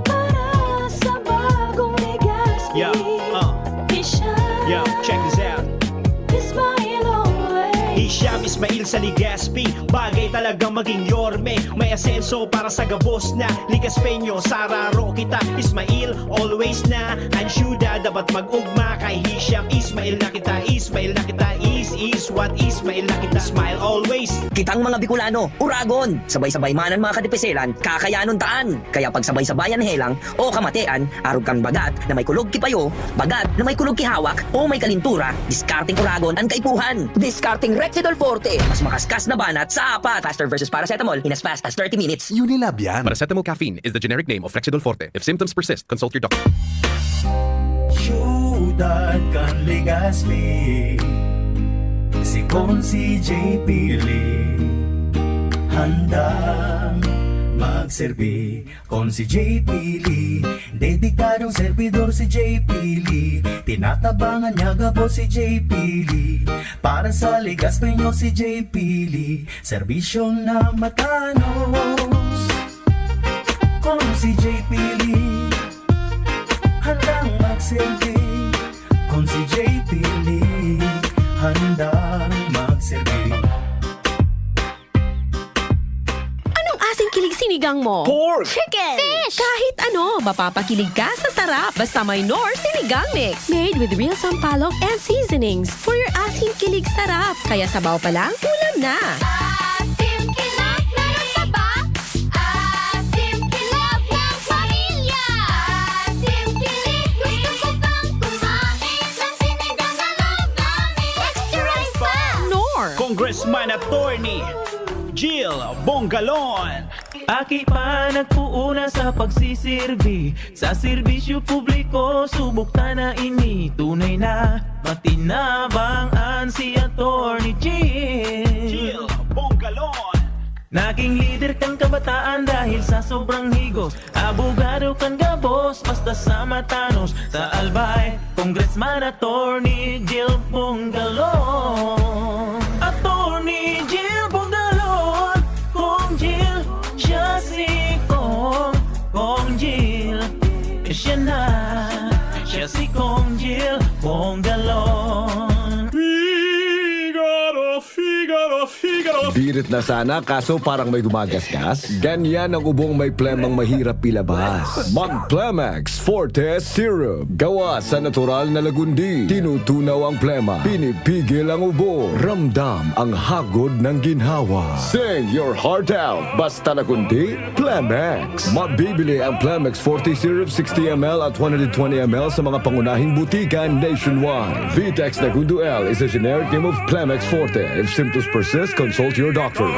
para sa bagong Legazpi. Yeah, uh. Hisham Yo, check this out. Ismail always. Hisham Ismail sa Legazpi, bagay talagang maging yorme. May asenso para sa gabos na Legazpeño. Sararo kita, Ismail always na. Ang syuda dapat mag-ugma kay Hisham Ismail na kita. Ismail na kita, is, is what Ismail na kita. Smile always. Kitang mga Bicolano, uragon! Sabay-sabay man an mga kadipiselan, kakayanon taan! Kaya pagsabay-sabayan helang o kamatean, arog kan bagat na may kulog ki payo, bagat na may kulog ki hawak, o may kalintura, diskarteng uragon an kaipuhan! Diskarteng Rexidol Forte, mas makaskas na banat sa apat! Faster versus paracetamol in as fast as thirty minutes. Unilab yan. Paracetamol caffeine is the generic name of Rexidol Forte. If symptoms persist, consult your doctor. Syudad kan Legazpi, si Consi J P Lee, handang magserbi. Consi J P Lee, dedikadong servidor si J P Lee. Tinatabangan niya gabos si J P Lee. Para sa Legazpeño si J P Lee, serbisyo na matanos. Consi J P Lee, handang magserbi. Consi J P Lee, handang magserbi. Anong asing kilig sinigang mo? Pork! Chicken! Fish! Kahit ano, mapapakilig ka sa sarap. Basta may Knorr Sinigang Mix. Made with real sampalok and seasonings. For your asim kilig sarap. Kaya sabaw pa lang, ulam na. Asim kilig na ng saba. Asim kilig ng pamilya. Asim kilig, gusto ko pang kumain ng sinigang na love namin. Extra rice pa! Knorr. Congressman Attorney Jill Bongalon. Aki pa nagpuuna sa pagsisirbi sa serbisyo publiko, subok ta na ini tunay na matinabang an si Attorney Jill. Jill Bongalon. Naging lider kan kabataan dahil sa sobrang higos, abogado kan gabos basta sa matanos. Sa Albay, Congressman Attorney Jill Bongalon. Attorney Jill Birit na sana, kaso parang may gumagasgas. Ganyan ang ubong may plemang mahirap ilabas. Mag Plemex Forte Syrup. Gawa sa natural na lagundi. Tinutunaw ang plema. Pinipigil ang ubo. Ramdam ang hagod ng ginhawa. Sing your heart out. Basta lagundi, Plemex. Mabibili ang Plemex Forte Syrup sixty M L at one hundred twenty M L sa mga pangunahing butika nationwide. Vitex Nagundo L is a generic name of Plemex Forte. If symptoms persist, consult your doctor.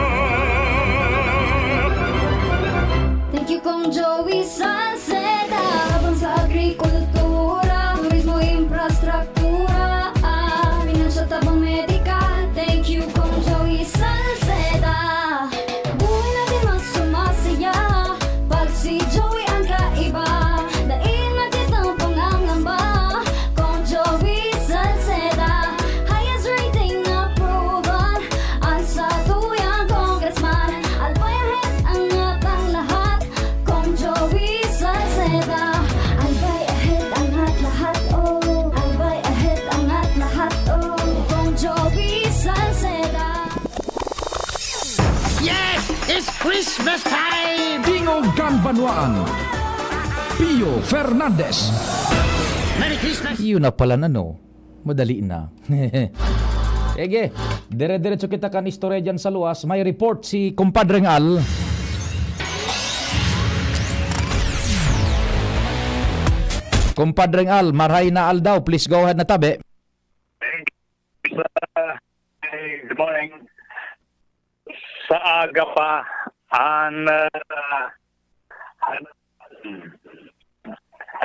Thank you, Kong Joey Salceda. Habang sa agrikultura, turismo, infrastruktura, ah, pinansyal, tabang medikal. Thank you, Kong Joey Salceda. Buhay natin mas sumasaya pag si Joey ang kaiba. Dai na kitang pangangamba, Kong Joey Salceda. Highest rating approval, ang satuyang congressman. Albay ahead, angat ang lahat, Kong Joey Salceda. Albay ahead, angat lahat, oh. Albay ahead, angat lahat, oh. Kong Joey Salceda. Yes! It's Christmas time! Tingog kan Banwaan, Pio Fernandez. Merry Christmas! Yun na pala na, no? Madali na. Ege, dire-diretso kita kan istorya dyan sa luwas. May report si Kumpadreng Al. Kumpadreng Al, maray na aldaw. Please go ahead na tabi. Sa, hey, good morning. Sa aga pa, an, ah, an,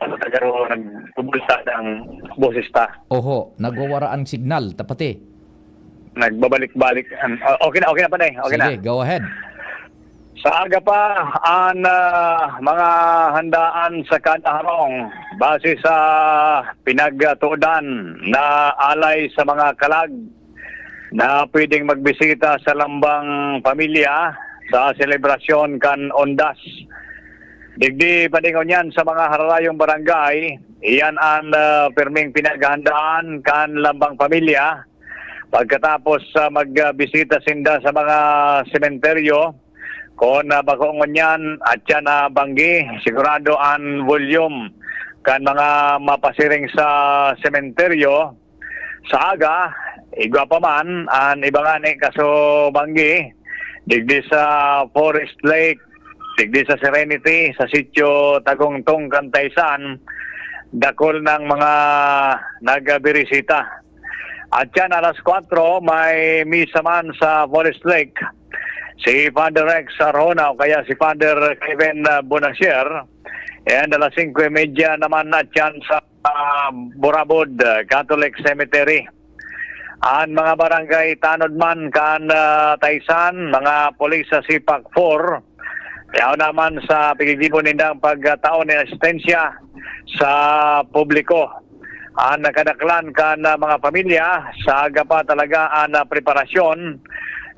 ano, nagkaro-, nagtubulsad ang boses ta. Oho, nagwawara ang signal, tapati. Nagbabalik-balik. An, ah, okay na, okay na pa na eh. Okay Sige, na. Go ahead. Sa aga pa, an, ah, mga handaan sa kada harong, base sa pinagtudan na alay sa mga kalag na pwedeng magbisita sa lambang pamilya sa selebrasyon kan Ondas. Digdi pa dingon yan sa mga hararayong barangay, iyan an, ah, pirming pinaghahandaan kan lambang pamilya pagkatapos sa magbisita sinda sa mga sementeryo. Kun, ah, bako ngunyan, atyan na banggi, sigurado an volume kan mga mapasiring sa sementeryo. Sa aga, igwa pa man an iba ngani kaso banggi, digdi sa Forest Lake, digdi sa Serenity, sa sitio Tagongtong kan Taysan, dakul nang mga nagbirisita. At yan, alas kwatro, may misa man sa Forest Lake. Si Father Rex Arjona o kaya si Father Kevin, ah, Bonasier. And alas singko y media naman at yan sa, ah, Burabod, ah, Catholic Cemetery. An mga barangay tanod man kan, ah, Taysan, mga pulis sa Sipak four, yaon naman sa paggigibo nindang pagtao nin asistensya sa publiko. An nakadaklan kan, ah, mga pamilya, sa aga pa talaga an, ah, preparasyon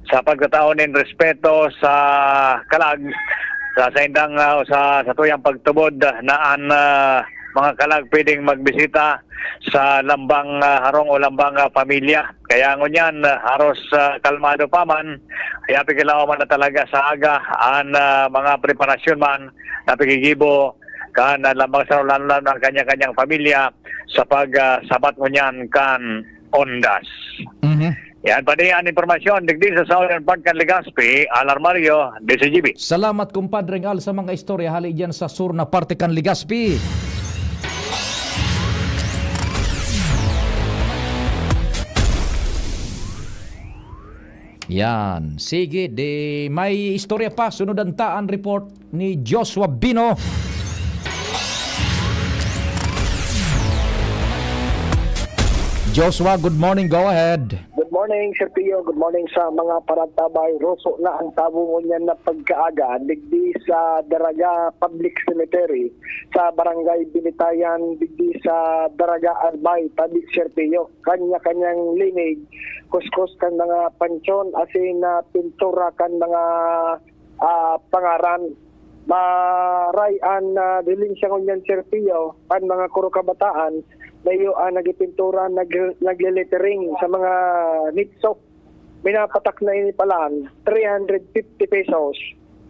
sa pagtatao nin respeto sa kalag, sa saindang, ah, sa, sa tuyang pagtubod na an, ah, mga kalag pwedeng magbisita sa lambang, ah, harong o lambang, ah, pamilya. Kaya ngunyan, ah, haros, ah, kalmado pa man, kaya pikilaw man na talaga sa aga an, ah, mga preparasyon man na pigigibo kan, ah, lambang sa lalo na ang kanya-kanyang pamilya sa pag, ah, sabat ngunyan kan Ondas. Mhm. Yan pa din ang impormasyon digdi sa Southern Part kan Legazpi, Alarmario, D C G B. Salamat, Kumpadreng Al, sa mga istorya hali dyan sa sur na parte kan Legazpi. Yan. Sige, di may istorya pa. Sunod ang taan report ni Joshua Bino. Joshua, good morning. Go ahead. Good morning, Sir Pio. Good morning sa mga paratabay. Roso na ang tawo ngunyan na pagkaaga digdi sa Daraga Public Cemetery sa Barangay Binitayan, digdi sa Daraga Albay, Tabid, Sir Pio. Kanya-kanyang linig, kuskus kan mga pansyon, asin na pintura kan mga, ah, pangaran. Maray an, ah, dilin siya ngunyan, Sir Pio, an mga kuro kabataan, na iyo ang nagipintura, nag-, nagle-lettering sa mga nitso. minapatak na ini palan, three hundred fifty pesos.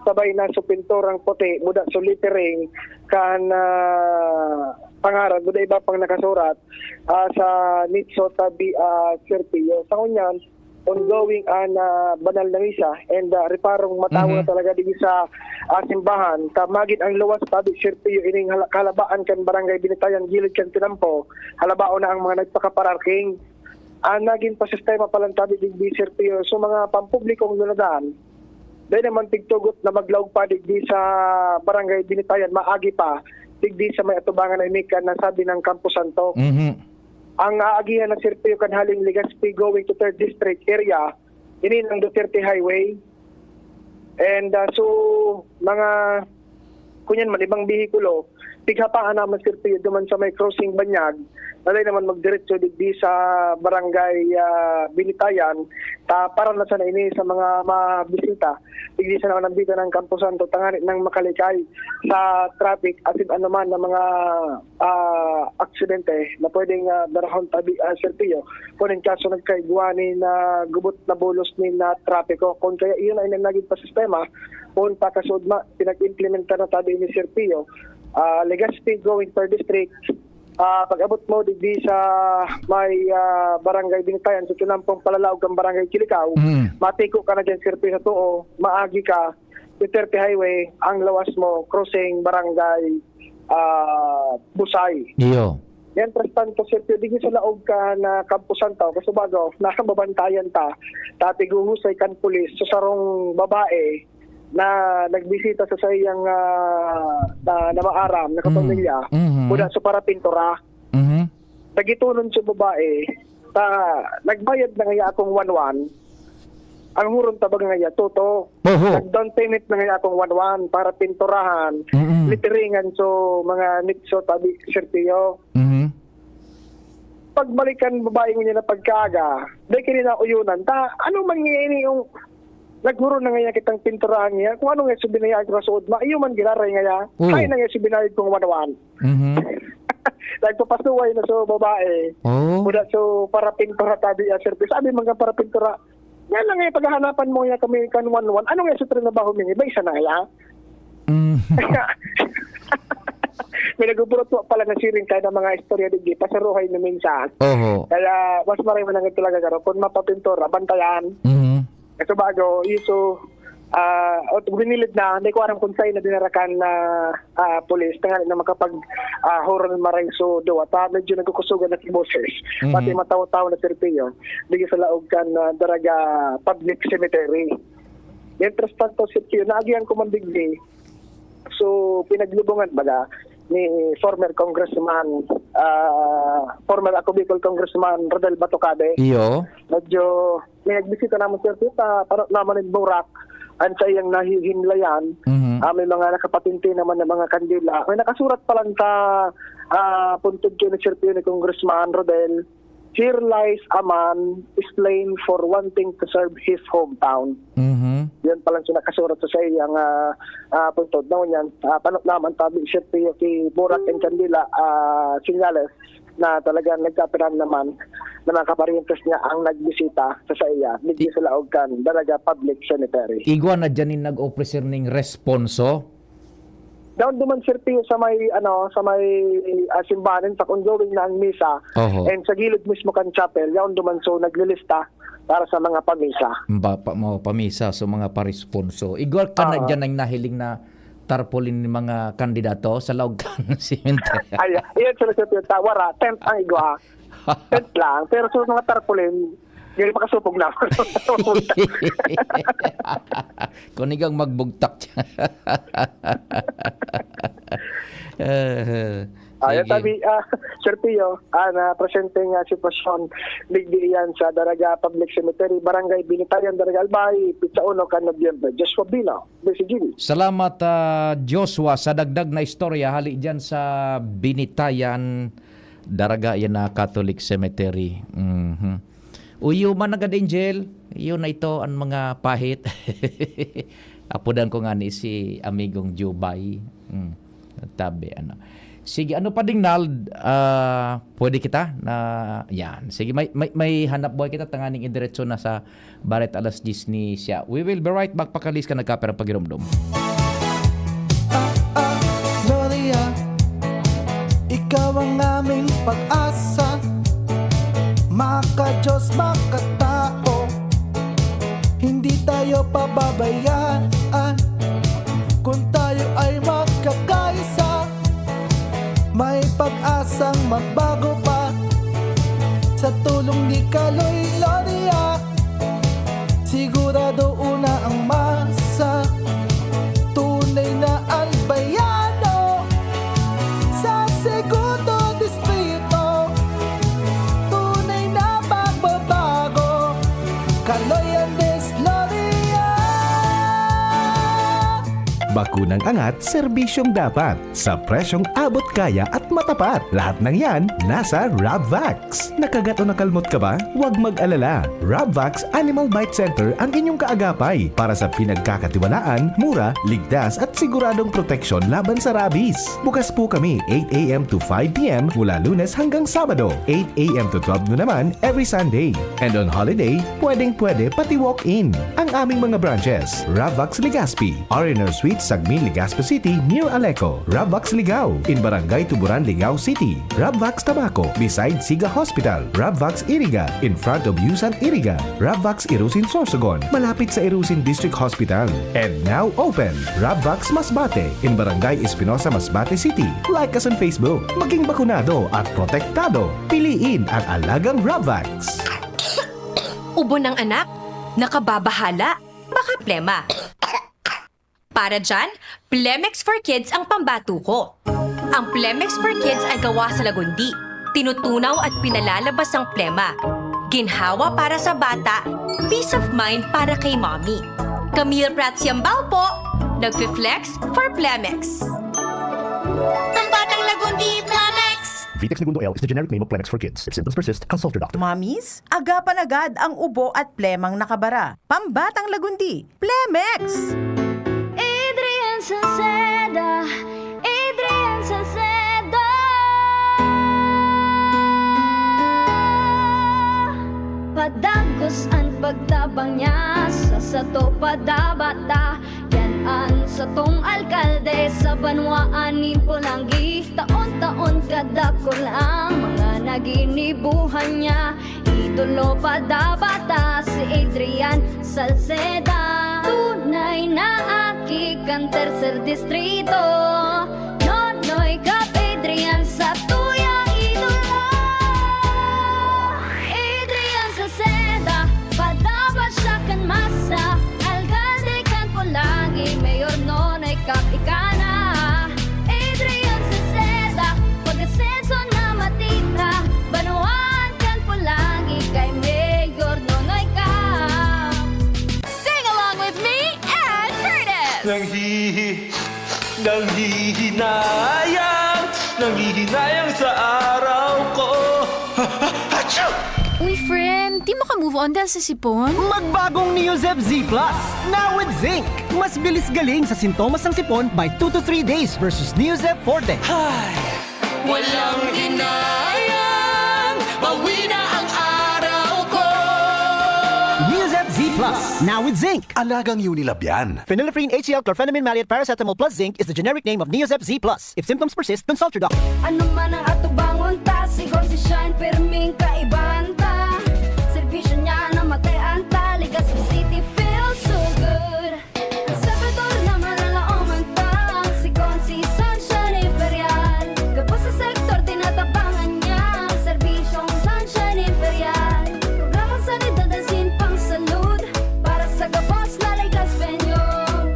Sabay na sa pinturang puti, muda sa lettering, kan, ah, pangaran, muda iba pang nakasurat, ah, sa Nitso tabi, ah, Serpio. Sa ngunyan, ongoing an, ah, banal na misa, and, ah, reparong matawo na Mhm. talaga digdi sa, ah, simbahan. Ta magid ang luwas tabi, Serpio, ining hala-, kahalabaan kan Barangay Binitayan, gilid kan tinampo, halabaon na ang mga nagpakapararking. Ang nagin pasistema palan tabi digdi, Serpio, sa mga pampublikong lunadan, dai naman tigtugot na maglaog pa digdi sa Barangay Binitayan, maagi pa, digdi sa may atubangan na ini kan nasabi ng Camposanto. Mhm. Ang aagihan na Serpio kan haling Legazpi going to Third District area, ini ng Duterte Highway. And, ah, so, mga, kunyan man, ibang behikulo, pighapaan naman, Serpio, duman sa may crossing Banyag, na dai naman magdiretso digdi sa barangay, ah, Binitayan, ta para na sana ini sa mga mabisita, digdi sa naman ang bita ng Camposanto, tanganing makalikay sa traffic asin anuman na mga, ah, aksidente na pwedeng, ah, darahon tabi, ah, Serpio, kung in kaso nagkaigwa nin, ah, gubot na bulos nin, ah, trapiko. Kung kaya iyon ay nagin pasistema, kung pakasudma, pinag-implementar na tabi ni Serpio, ah, Legazpi going per district, ah, pag-abot mo digdi sa may, ah, Barangay Binitayan, sa tinampong palalaog kan Barangay Kilikao, Mm. matiko ka na dyan, Serpio, sa tuo, maagi ka, Duterte Highway, ang lawas mo, crossing Barangay, ah, Busay. Iyo. Mientras tanto, Serpio, digdi sa laog kan Camposanto, Casubago, nakababantayan ta, ta pighuhusay kan pulis sa sarong babae na nagbisita sa saiyang, ah, na, na maaram, na Mm. kapamilya, Mhm. mula sa parapintura. Mhm. Nagitonon sa babae, ta, nagbayad na ngaya akong one one, ang huron ta baga ngaya, toto. Oho. Nag-down payment na ngaya akong one one para pinturahan, Mm. litiringan so mga nitso tabi, Serpio. Mhm. Pagbalikan babae ngunyan na pagkaaga, dai kini nauyonan. Ta, ano man nga ini yung naghuron na ngaya kitang pinturahan niya? Kung ano nga so binayaan ko sa suod, ma-, iyo man giraray ngaya. Oo. Kaya na nga so binayad kong one one. Mhm. Nagpapasuway na so babae. Oo. Muna so para pintura tabi, ah, Serpio. Sabi man nga para pintura, nga lang eh, paghahanapan mo nga kami kan one one. Ano nga so trinabaho mo? May isa na ngaya? Mm. May nagbuburot mo pala na siring tayo ng mga istorya digdi, pasaruhay na minsan. Oho. Kaya mas maray man ang talaga garo. Kung mapapintura, bantayan. Mhm. Ito bago, iso, ah, o, ginilid na, hindi ko alam kung saan na dinarakan na, ah, pulis. Tanganing na makapag, ah, huron maray so duwa. Ta, medyo nagkukusugan na si boses. Mhm. Pati mataw-taw na Serpio. Digdi sa laog kan, ah, Daraga Public Cemetery. Mientras tanto, Serpio, naagihan ko man digdi, so, pinaglubungan baga ni former Congressman, ah, former Ako Bicol Congressman Rodel Batucabe. Iyo. Medyo may nagbisita naman, Serpio, ta, para naman in Burak, ang sa iyang nahihinlayan, Mhm. ah, may mga nakapatinti naman ng mga kandila. May nakasurat pa lang sa, ah, puntod kayo ni Serpio ni Congressman Rodel, "Here lies a man slain for wanting to serve his hometown." Mhm. Yan palang sinakasurat sa saiyang, ah, ah, puntod. Na ngunyan, ah, pano naman tabi, Serpio, ki Burak and Candila, ah, sinyales na talagang nagkapirang naman na mga kaparientes niya ang nagbisita sa saiya, digdi Ti- sa laog kan Daraga Public Cemetery. Igwa na dyan yung nag-officer ning responso? Down duman, Serpio, sa may, ano, sa may, ah, simbahan, in fact, ongoing na ang misa. Oho. And sa gilid mismo kan chapel, yaon duman, so, naglilista para sa mga pamisa. Ba, pa, mga pamisa, so, mga paresponso. Igwal ka na Oo. dyan ang nahiling na tarpaulin ng mga kandidato sa laog kan sementeryo. Ay, iyan, Serpio, ta, wara, tent ang igwa. Tent lang, pero sa mga tarpaulin, hindi makasupog na. Kung ikaw magbugtak dyan. Eh, Ayan, sige. Tabi, ah, Serpio, ah, na presente nga sitwasyon, digdi iyan sa Daraga Public Cemetery, Barangay Binitayan, Daraga Albay, pitsa uno kan Nobyembre. Joshua Bino, D C G B. Salamat, ah, Joshua, sa dagdag na istorya hali dyan sa Binitayan, Daraga, yan na Catholic Cemetery. Mhm. Uyo man, Nagad Angel. Yun na ito ang mga pahit. Apodan ko nga ni si amigong Jubay. Mm. Tabi, ano. Sige, ano pa ding, Nald? Ah, pwede kita na, yan. Sige, may, may, may hanap buhay kita, tanganing idiretso na sa baret alas diyes ni siya. We will be right back, pakalis ka nagkaperang pagiromdom. Ah, ah, Gloria, ikaw ang aming pag-asa. Maka-Diyos, makatao, hindi tayo pababayaan. Kung tayo ay magkakaisa, may pag-asang magbago pa. Sa tulong ni Kaloy Gloria, sigurado una ang masa. Tunay na albayano sa segundo distrito. Tunay na pagbabago, Kaloy Andes Gloria. Bakunang angat, serbisyong dapat. Sa presyong abot kaya at matapat. Lahat ng yan, nasa Rabvax. Nakagat o nakalmot ka ba? Huwag mag-alala. Rabvax Animal Bite Center ang inyong kaagapay para sa pinagkakatiwalaan, mura, ligtas at siguradong proteksyon laban sa rabies. Bukas po kami eight a.m. to five p.m. mula Lunes hanggang Sabado, eight a.m. to twelve noon naman every Sunday. And on holiday, pwedeng-pwede pati walk-in. Ang aming mga branches, Rabvax Legazpi, R and R Suite, Sagmin, Legazpi City, near Aleco, Rabvax Ligao, in Barangay Tuburan, Ligao City, Rabvax Tabaco, beside Siga Hospital, Rabvax Iriga, in front of Yusan Iriga, Rabvax Irusin Sorsogon, malapit sa Irusin District Hospital. And now open, Rabvax Masbate, in Barangay Espinosa, Masbate City. Like us on Facebook. Maging bakunado at protektado. Piliin ang alagang Rabvax. Ubo ng anak? Nakababahala? Baka plema. Para dyan, Plemex for Kids ang pambato ko. Ang Plemex for Kids ay gawa sa lagundi. Tinutunaw at pinalalabas ang plema. Ginhawa para sa bata, peace of mind para kay mommy. Camille Prats Yambao po, nagfi-flex for Plemex. Pambatang lagundi, Plemex! Vitex Negundo L is the generic name of Plemex for kids. If symptoms persist, consult your doctor. Mamis, agapan agad ang ubo at plemang nakabara. Pambatang lagundi, Plemex! Adrian Salceda, Adrian Salceda. Padagos an pagtabang niya sa sato padabata. Yan an satong alkalde sa banwaan nin Polangui. Taon-taon kadakul ang mga naginibuhan niya. Idolo padabata si Adrian Salceda. Tunay na aki kan tercer distrito. Nonoy Cap Adrian sa tuyang idolo. Adrian Salceda, padabata siya kan masa. Alkalde kan Polangui, Mayor Nonoy Cap ika na. Adrian Salceda, pag-asenso na matita. Banwaan kan Polangui kay Mayor Nonoy Cap. Sing along with me and Curtis! Nanghihi, nanghihinayang, nanghihinayang sa araw ko. Ha, ha, Achoo! Uy, friend, di mo ka move on dahil sa sipon? Magbagong Neozep Z Plus, now with zinc. Mas bilis galing sa sintomas ng sipon by two to three days versus Neozep Forte. Walang hinayang, bawi na ang araw ko. Neozep Z Plus, now with zinc. Alagang Unilab yan. Phenylephrine H C L chlorphenamine maleate paracetamol plus zinc is the generic name of Neozep Z Plus. If symptoms persist, consult your doctor. Ano man ang atubangon ta, sigon si Shine, pirming kaibahan ta. Serbisyo niya na matean ta, Legazpi City feels so good. Sa Betor na malalaoman ta, sigon si Sunshine Imperial. Gabos sa sektor, tinatabangan niya, serbisyong Sunshine Imperial. Programang sanidad asin pangsalud, para sa gabos na Legazpeño.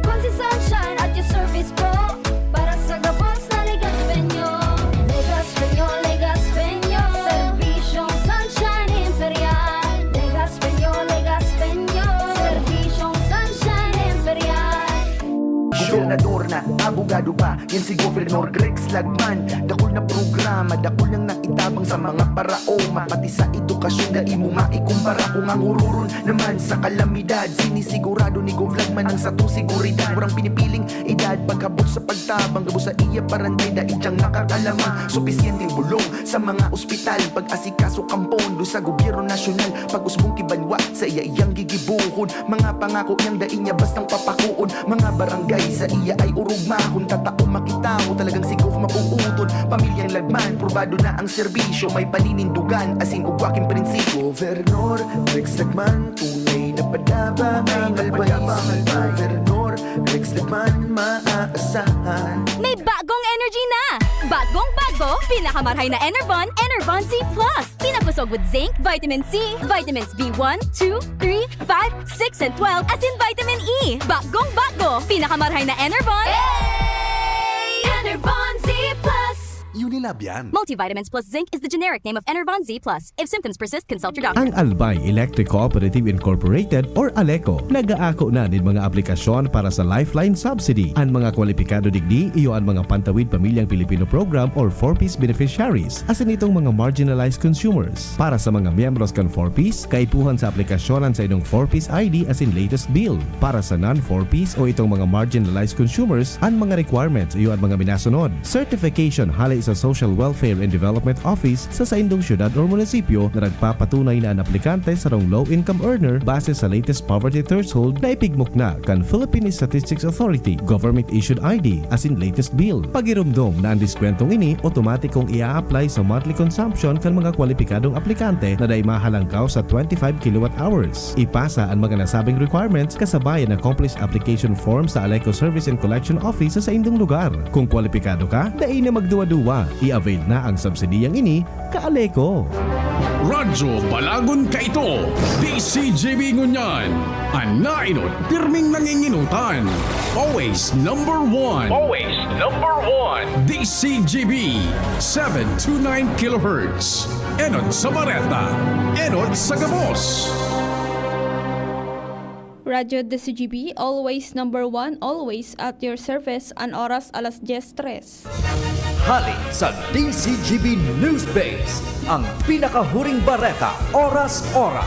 Kun si Sunshine at your service po, para sa gabos na Legazpeño. Legazpeño, Legazpeño, serbisyong Sunshine. Abogado pa, yan si Governor Rex Lagman. Dakul na programa, dakul nang naitabang sa mga paraoma. Pati sa edukasyon, dai mo maikumpara. Kung ang hururon naman sa kalamidad, sinisigurado ni Gov Lagman ang satong seguridad. Murang pinipiling edad, pagkabot sa pagtabang, gabos sa iya parantay, dai siyang nakakalamang. Supisyenteng bulong sa mga ospital, pag-asikaso kan pondo sa gobyerno nasyonal, pag-usbong ki banwa, sa iya iyang gigibuhon. Mga pangako niyang dai niya bastang papakuon. Mga barangay sa iya ay urugmahon. Tatao makita mo talagang si Gov mapuuton. Pamilyang Lagman, probado na ang serbisyo. May paninindugan, asin ugwa king prinsipyo. Gobernador Rex Lagman, tunay na padaba. Tunay na padaba. Gobernador Rex Lagman, maaasahan. May bagong energy na! Bagong bago, pinakamarhay na Enervon, Enervon Z plus. Pinakosog with zinc, vitamin C, vitamins B one, two, three, five, six, and twelve, asin vitamin E. Bagong bago, pinakamarhay na Enervon. Enervon Z plus. Unilab yan. Multivitamins plus zinc is the generic name of Enervon Z plus. If symptoms persist, consult your doctor. Ang Albay Electric Cooperative Incorporated or ALECO nag-aako na nin mga aplikasyon para sa Lifeline Subsidy. An mga kwalipikado digdi iyo an mga Pantawid Pamilyang Pilipino Program or four Ps beneficiaries, asin itong mga marginalized consumers. Para sa mga miyembros kan four Ps, kaipuhan sa aplikasyon an saindong four Ps I D asin latest bill. Para sa non-four Ps o itong mga marginalized consumers, an mga requirements iyo an mga minasunod. Certification hale sa Social Welfare and Development Office sa saindong syudad or munisipyo na nagpapatunay na an aplikante sarong low-income earner base sa latest poverty threshold na ipigmukna kan Philippine Statistics Authority, government-issued I D, asin latest bill. Pagiromdom na an diskwentong ini otomatikong i-a-apply sa monthly consumption kan mga kwalipikadong aplikante na dai mahalangkaw sa twenty-five kilowatt hours. Ipasa an mga nasabing requirements kasabay an accomplished application form sa ALECO Service and Collection Office sa saindong lugar. Kung kwalipikado ka, dai na magduwa-duwa. I-avail na ang subsidiyang ini, ka-ALECO. Radyo Balagon Kaito, D C G B Ngunyan. An naenot, pirming nanginginutan. Always number one. Always number one. D C G B, seven two nine kilohertz. Enot sa bareta, enot sa gabos. Radyo D C G B, always number one, always at your service. An oras, alas dyes tres. Hali sa D C G B News Base, ang pinakahuring bareta, oras-oras.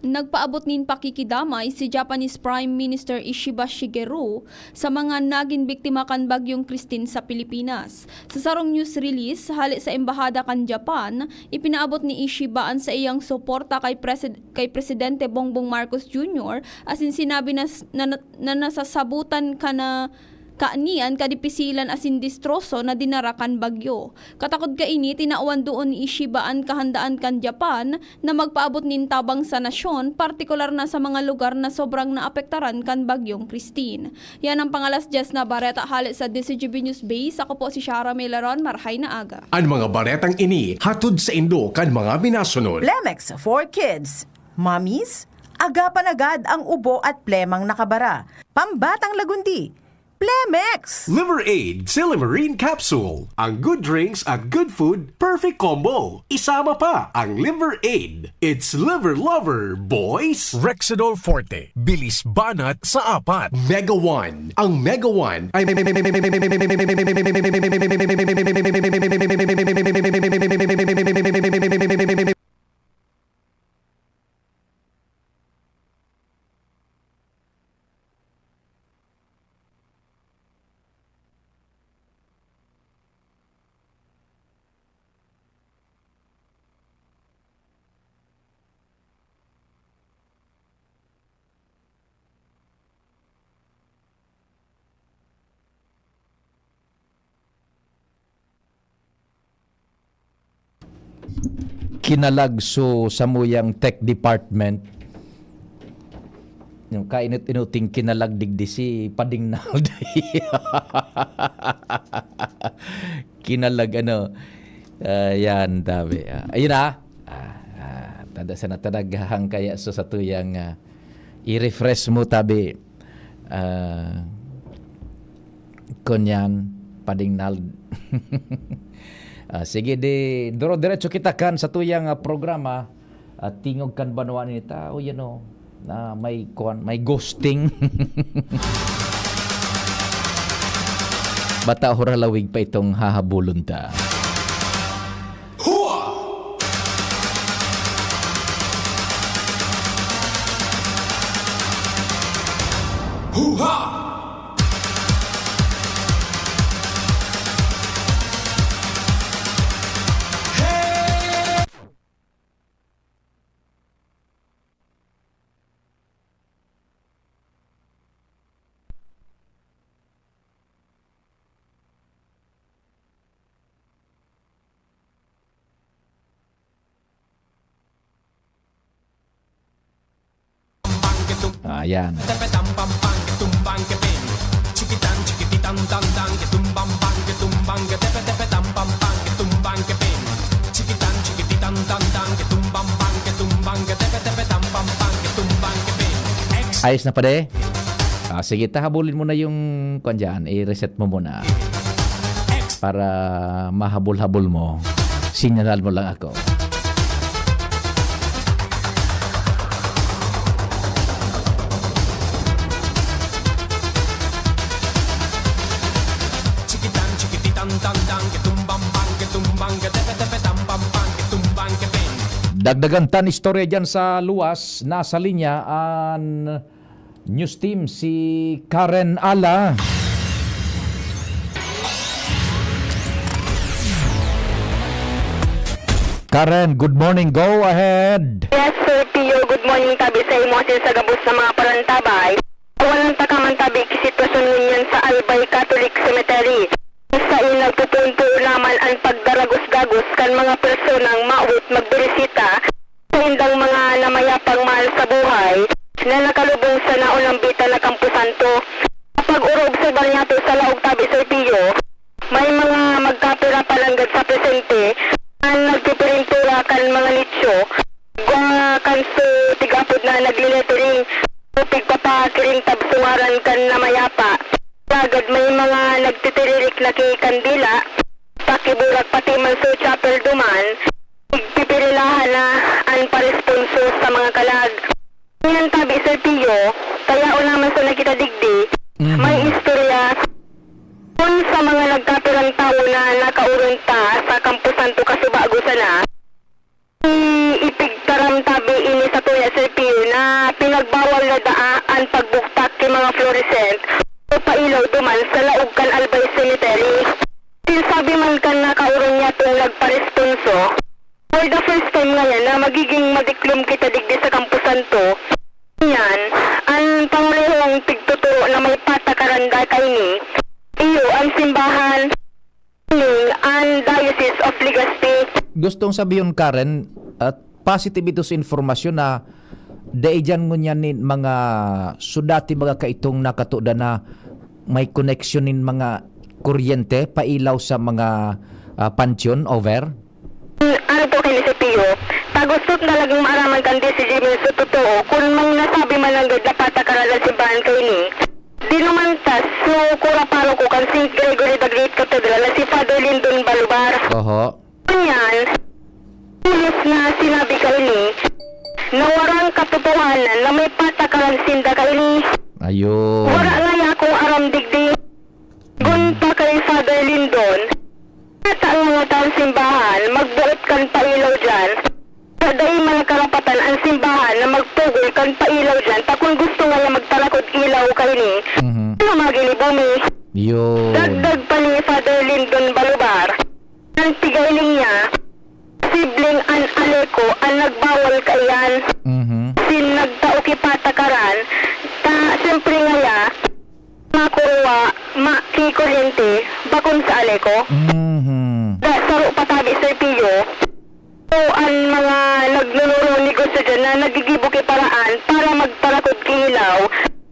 Nagpaabot nin pakikidamay si Japanese Prime Minister Ishiba Shigeru sa mga nagin biktima kan Bagyong Christine sa Pilipinas. Sa sarong news release hale sa Embahada kan Japan, ipinaabot ni Ishiba an saiyang suporta kay Presid-, kay Presidente Bongbong Marcos Junior asin sinabi na, na, na nasasabotan ka na kaini an kadipisilan asin destroso na dinara kan bagyo. Katakod kaini, tinawan doon ni Ishiba an kahandaan kan Japan na magpaabot nin tabang sa nasyon, partikular na sa mga lugar na sobrang naapektaran kan Bagyong Christine. Yan ang pangalas dyes na bareta hale sa D C G B News Base. Ako po si Shara Melaron. Marhay na aga. An mga baretang ini hatod saindo kan mga minasunod. Plemex for Kids. Mommies, agapan agad ang ubo at plemang nakabara. Pambatang lagundi, Plemex! Liver Aid Silymarin Capsule. Ang good drinks at good food, perfect combo. Isama pa ang Liver Aid. It's Liver Lover, boys! Rexidol Forte, bilis banat sa apat. Mega One. Ang Mega One ay Kinalagso sa muyang tech department. Yung kainot-inuting kinalag digdi si Pading Naldi. Kinalag, ano, ah, yan, tabi. Ah, ayun na. Ah, ah, tanda sa natanaghahang kaya so sa tuyang, ah, i-refresh mo, tabi. Ah, kunyan, Pading Nald. Ah, sige, di, duro-diretso kita kan sa tuyang, ah, programa, ah, Tingog kan Banwa nin Tawo, yan o. Ah, may kuwan, may ghosting. Bata hura lawig pa itong hahabulon ta. Hua! Huha! Ayan. Ayos na, pare? Ah, sige, ta, habulin mo na yung, kwan dyan. I-reset mo muna. Para mahabol-habol mo. Sinyalan mo lang ako. Dagdagan tan istorya dyan sa luwas, nasa linya an news team, si Karen Ala. Karen, good morning. Go ahead. Yes, Sir Pio. Good morning, tabi sa imo asin sa gabos na mga parantabay. Walang takaman tabi ki sitwasyon ngunyan sa Albay Catholic Cemetery. Sain nagpupunto naman an pagdaragos-dagos kan mga personang mawot magbirisita sa indang mga namayapang mahal sa buhay na nakalubong sa naunambitan na Kampo Santo. Sa pag-oroobserbar niyato sa laog tabi, Sir Pio, may mga magkapira pa nanggad sa presente na nagpipirintura kan mga nicho, gwa kan su tig-apod na nagle-lettering o pigpapakiring tabsungaran kan namayapa. Alagad may mga nagtitiririk na ki kandila, pakiburak pati man su chapel duman, igpipirilahan na an paresponso sa mga kalag. Ngunyan tabi, Sir Pio, kaya o naman sa nakita digdi, Mhm. may istorya kun sa mga nagkapirang tawo na nakaorong ta sa Kampo Santo kasubago sana. I-, ipigtaram tabi ini sa tuya, Sir Pio, na pinagbawal na daa an pagbugtak ki mga fluorescent o pailaw duman sa laog kan Albay Cemetery. Sinsabi man kan nakaorong niyatong nagparesponso, for the first time ngayan na magiging madiklom kita digdi sa Kampo Santo. Yan, an pangarehong pigtuturo na may patakaran da kaini, iyo an simbahan, ning an Diocese of Legazpi. Gustong sabihon, Karen, at positive ito sa informasyon na dai diyan ngunyan nin mga sudati, mga kaitong nakatuda na may koneksyon nin mga kuryente, pailaw sa mga, ah, panteon, over? Ano po kayo, Sir Pio? Tagos tot na laging maaraman kan D C G Mills sa totoo, kun may nasabi man nanggad na patakaran an simbahan kaini. Dinuman ta su kura paroko kan Saint Gregory the Great Cathedral na si Father Lyndon Balobar. Oho. Ngunyan, pulos na sinabi kaini na warang katotohanan na may patakaran sinda kaini. Ayun. Wala ngaya akong aram digdi. Kun pa kay Father Lyndon, nata nga ngatan simbahan, magboot kan pailaw diyan. Sa dai man karapatan an simbahan na magpugol kan pailaw diyan, ta kun gusto ngaya magtarakod ilaw kaini, Mhm. ano maginibo mi? Yun. Dagdag pa ni Father Lyndon Balobar, an pigailing niya, posibleng an Aleco an nagbawal kaiyan. Mhm. Sin nagtao ki patakaran, ta siyempre ngaya, makuruwa, ma-, ki kuryente, bakon sa Aleco. Mhm. Da, saro pa tabi, Sir Pio, o an mga nagnunurong negosyo diyan na nagigibo ki paraan para magtarakod ki ilaw.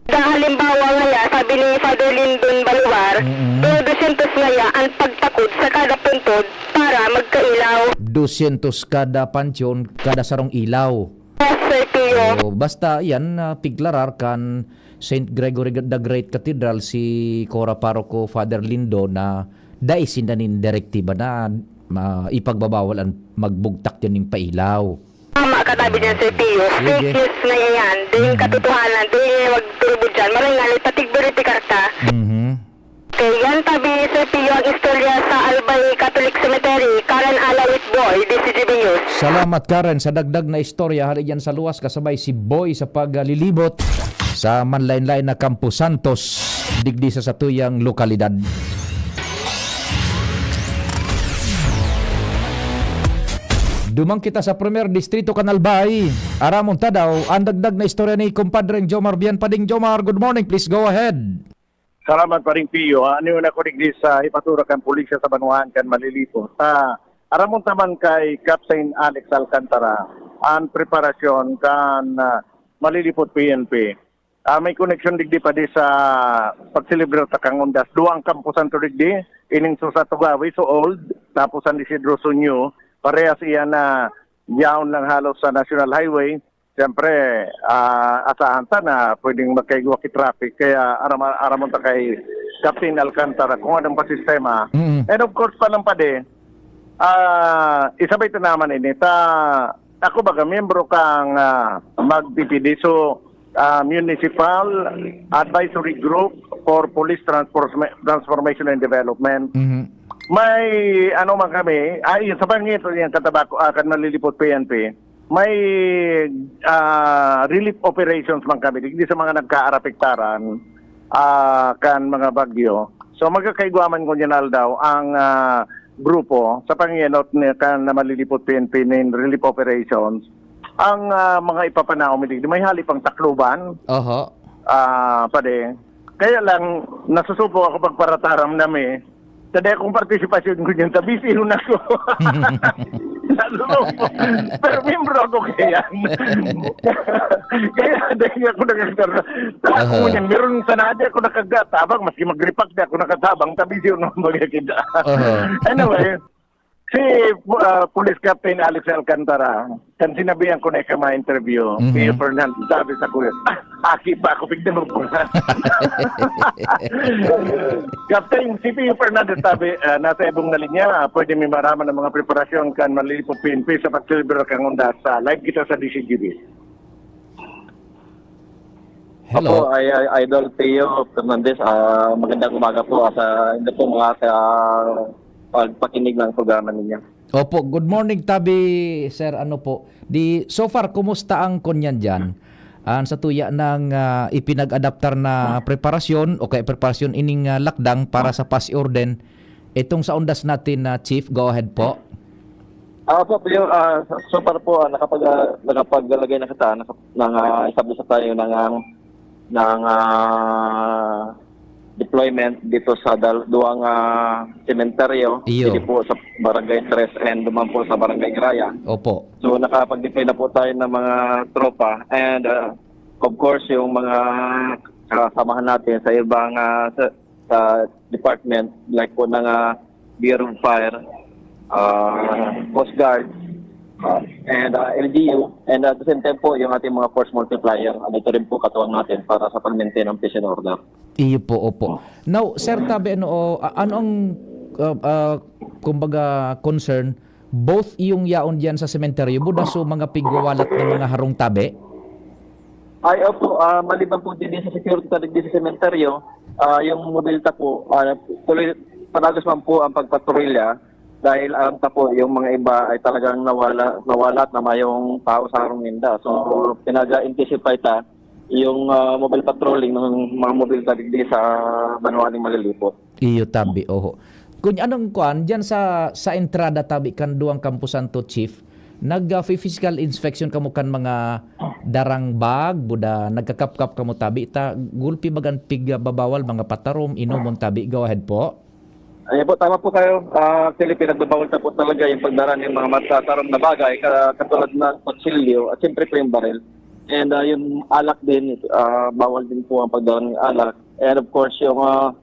Da, halimbawa ngaya, sabi ni Father Lyndon Balobar, Mm-mm. pero dosyentos ngaya an pagtakod sa kada puntod para magkailaw. Dosyentos kada panteon, kada sarong ilaw. Yes, Sir Pio. Oo, basta yan, ah, piglarar kan Saint Gregory the Great Cathedral, si Cora Paroko Father Lindo, na dai sinda nin direktiba na, ah, ipagbabawal an magbugtak diyan nin pailaw. Tama ka tabi dyan, Sir Pio. Sige. Fake news na yan. Di yung katotohanan, di yung magturubo dyan. Maray nga, ipatigbiriti karta. Mhm. Kaya yan tabi, Sir Pio, ang istorya sa Albay Catholic Cemetery. Karen Alawit Boy, D C G B News. Salamat, Karen, sa dagdag na istorya. Hali dyan sa luwas, kasabay si Boy sa paglilibot sa manlain-lain na Campo Santos, digdi sa satuyang lokalidad. Dumang kita sa Premier Distrito kan Albay. Aramon ta daw ang dagdag na istorya ni Kumpadreng Jomar Bian. Pading Jomar, good morning. Please go ahead. Salamat, Paring Pio. Ano yun ako digdi sa hipatura kan pulisya sa banwaan kan Malilipot? Ah, aramon ta man kay Captain Alex Alcantara ang preparasyon kan, ah, Malilipot P N P. Ah, may koneksyon digdi pa di sa pagselebrar ta kan Undas. Duwa ang Campo Santo digdi, ining so sa Tugawi, so old, tapos ang Isidro, so new. Parehas iyan na yaon lang halos sa National Highway. Siyempre, ah, asahan ta na pwedeng magkaigwa ki traffic. Kaya aram-, aramon ta kay Captain Alcantara kung anong pasistema. Mm. And of course, pa lang pa di, ah, isabay ta naman ini. Ta, ako baga, miyembro kang, ah, mag-P P D. So, ah, Municipal Advisory Group for Police Transforma-, Transformation and Development. Mhm. May ano man kami, ay, sa pangito niyang katabako, ah, kan Malilipot P N P, may, ah, relief operations man kami digdi sa mga nagkaarapektaran, ah, kan mga bagyo. So, magkakaigwa man ngunyan aldaw ang, ah, grupo sa pangiyanot ni, kan na Malilipot P N P nin relief operations. Ang, ah, mga ipapanao mi digdi, may hali pang Tacloban. Oho. Ah, pade. Kaya lang, nasusubo ako pagparataram nami. Sa dai akong partisipasyon ko dyan, tabisi yun ako. Nalulungkot. Pero miyembro ako kaya. Kaya dai ako nagkakaroon. Aha. Ako ngunyan, meron sana di ako nakatabang, maski mag-repack di ako nakatabang, tabisi yun ang magkakita. Aha. Anyway, si, ah, Police Captain Alex Alcantara, kan sinabihan ko na ika ma-interview, Mhm. Pio Fernandez, sabi sa kuya, "Ah, aki pa ako, pigda mo po." Captain, si Pio Fernandez sabi, ah, nasa ibong na linya, ah, pwede may maraman ang mga preparasyon kan Malilipot P N P sa pagselebrar kan Undas. Live kita sa D C G B. Hello. Opo, ay, ay, Idol Pio Fernandez, ah, magandang umaga po, ah, sa inyo po mga, ah, pagpakinig ng programa ninyo. Opo, good morning, tabi, sir. Ano po? Di, so far, kumusta ang kunyan diyan? Ang sa tuya ng, ah, ipinag-adaptar na preparasyon o kaya preparasyon ining, ah, lakdang para sa pasi orden, itong sa Undas natin na, Chief, go ahead po. Ah, opo, Pio, ah, so far po, ah, nakapag-, ah, nakapaglalagay na kita, nakap-, ng, ah, establish na tayo ng, ah, ng, ah, deployment dito sa dal-, duwang, ah, sementeryo, Iyo. Dito po sa Barangay Tres and duman po sa Barangay Iraya. Opo. So, nakapag-deploy na po tayo ng mga tropa and, ah, of course, yung mga kasamahan natin sa ibang, ah, sa, sa department, like po ng, ah, Bureau of Fire, ah, Coast Guard, ah, and, ah, L G U, and at the same time po, yung ating mga force multiplier, andito rin po katuwang natin para sa pag-maintain ng peace and order. Iyo po, opo. Now, Sir Tabe, ano, o, a-, ano ang, ah, ah, kumbaga, concern, both yung yaon diyan sa sementeryo, buda so mga pigwawalat ng mga harong tabi? Ay, opo, ah, maliban po din sa security ta digdi sa sementeryo, ah, yung mobilta po, ah, tuloy, padagos man po ang pagpatrolya dahil alam ta po yung mga iba ay talagang nawala, nawala at na mayong tao sa harong ninda. So, pinaga-intensify ta yung, ah, mobile patrolling ng mga mobilta digdi sa banwa ning Malilipot. Iyo tabi, oho. Kun anong kuan, diyan sa, sa entrada tabi kan duwang Campo Santo, Chief, nag, ah, physical inspection kamo kan mga darang bag, buda, nagkakapkap kamo tabi, ta gulpi bagan pig, ah, babawal, mga patarom, inomon tabi. Go ahead po. Ayan po, tama po kayo. Ah, actually, pinagbabawal na po talaga yung pagdara ng mga matatarom na bagay, ka-, katulad ng kutsilyo at siyempre po yung baril. And, ah, yung alak din, ah, bawal din po ang pagdara ng alak. And of course, yung, ah,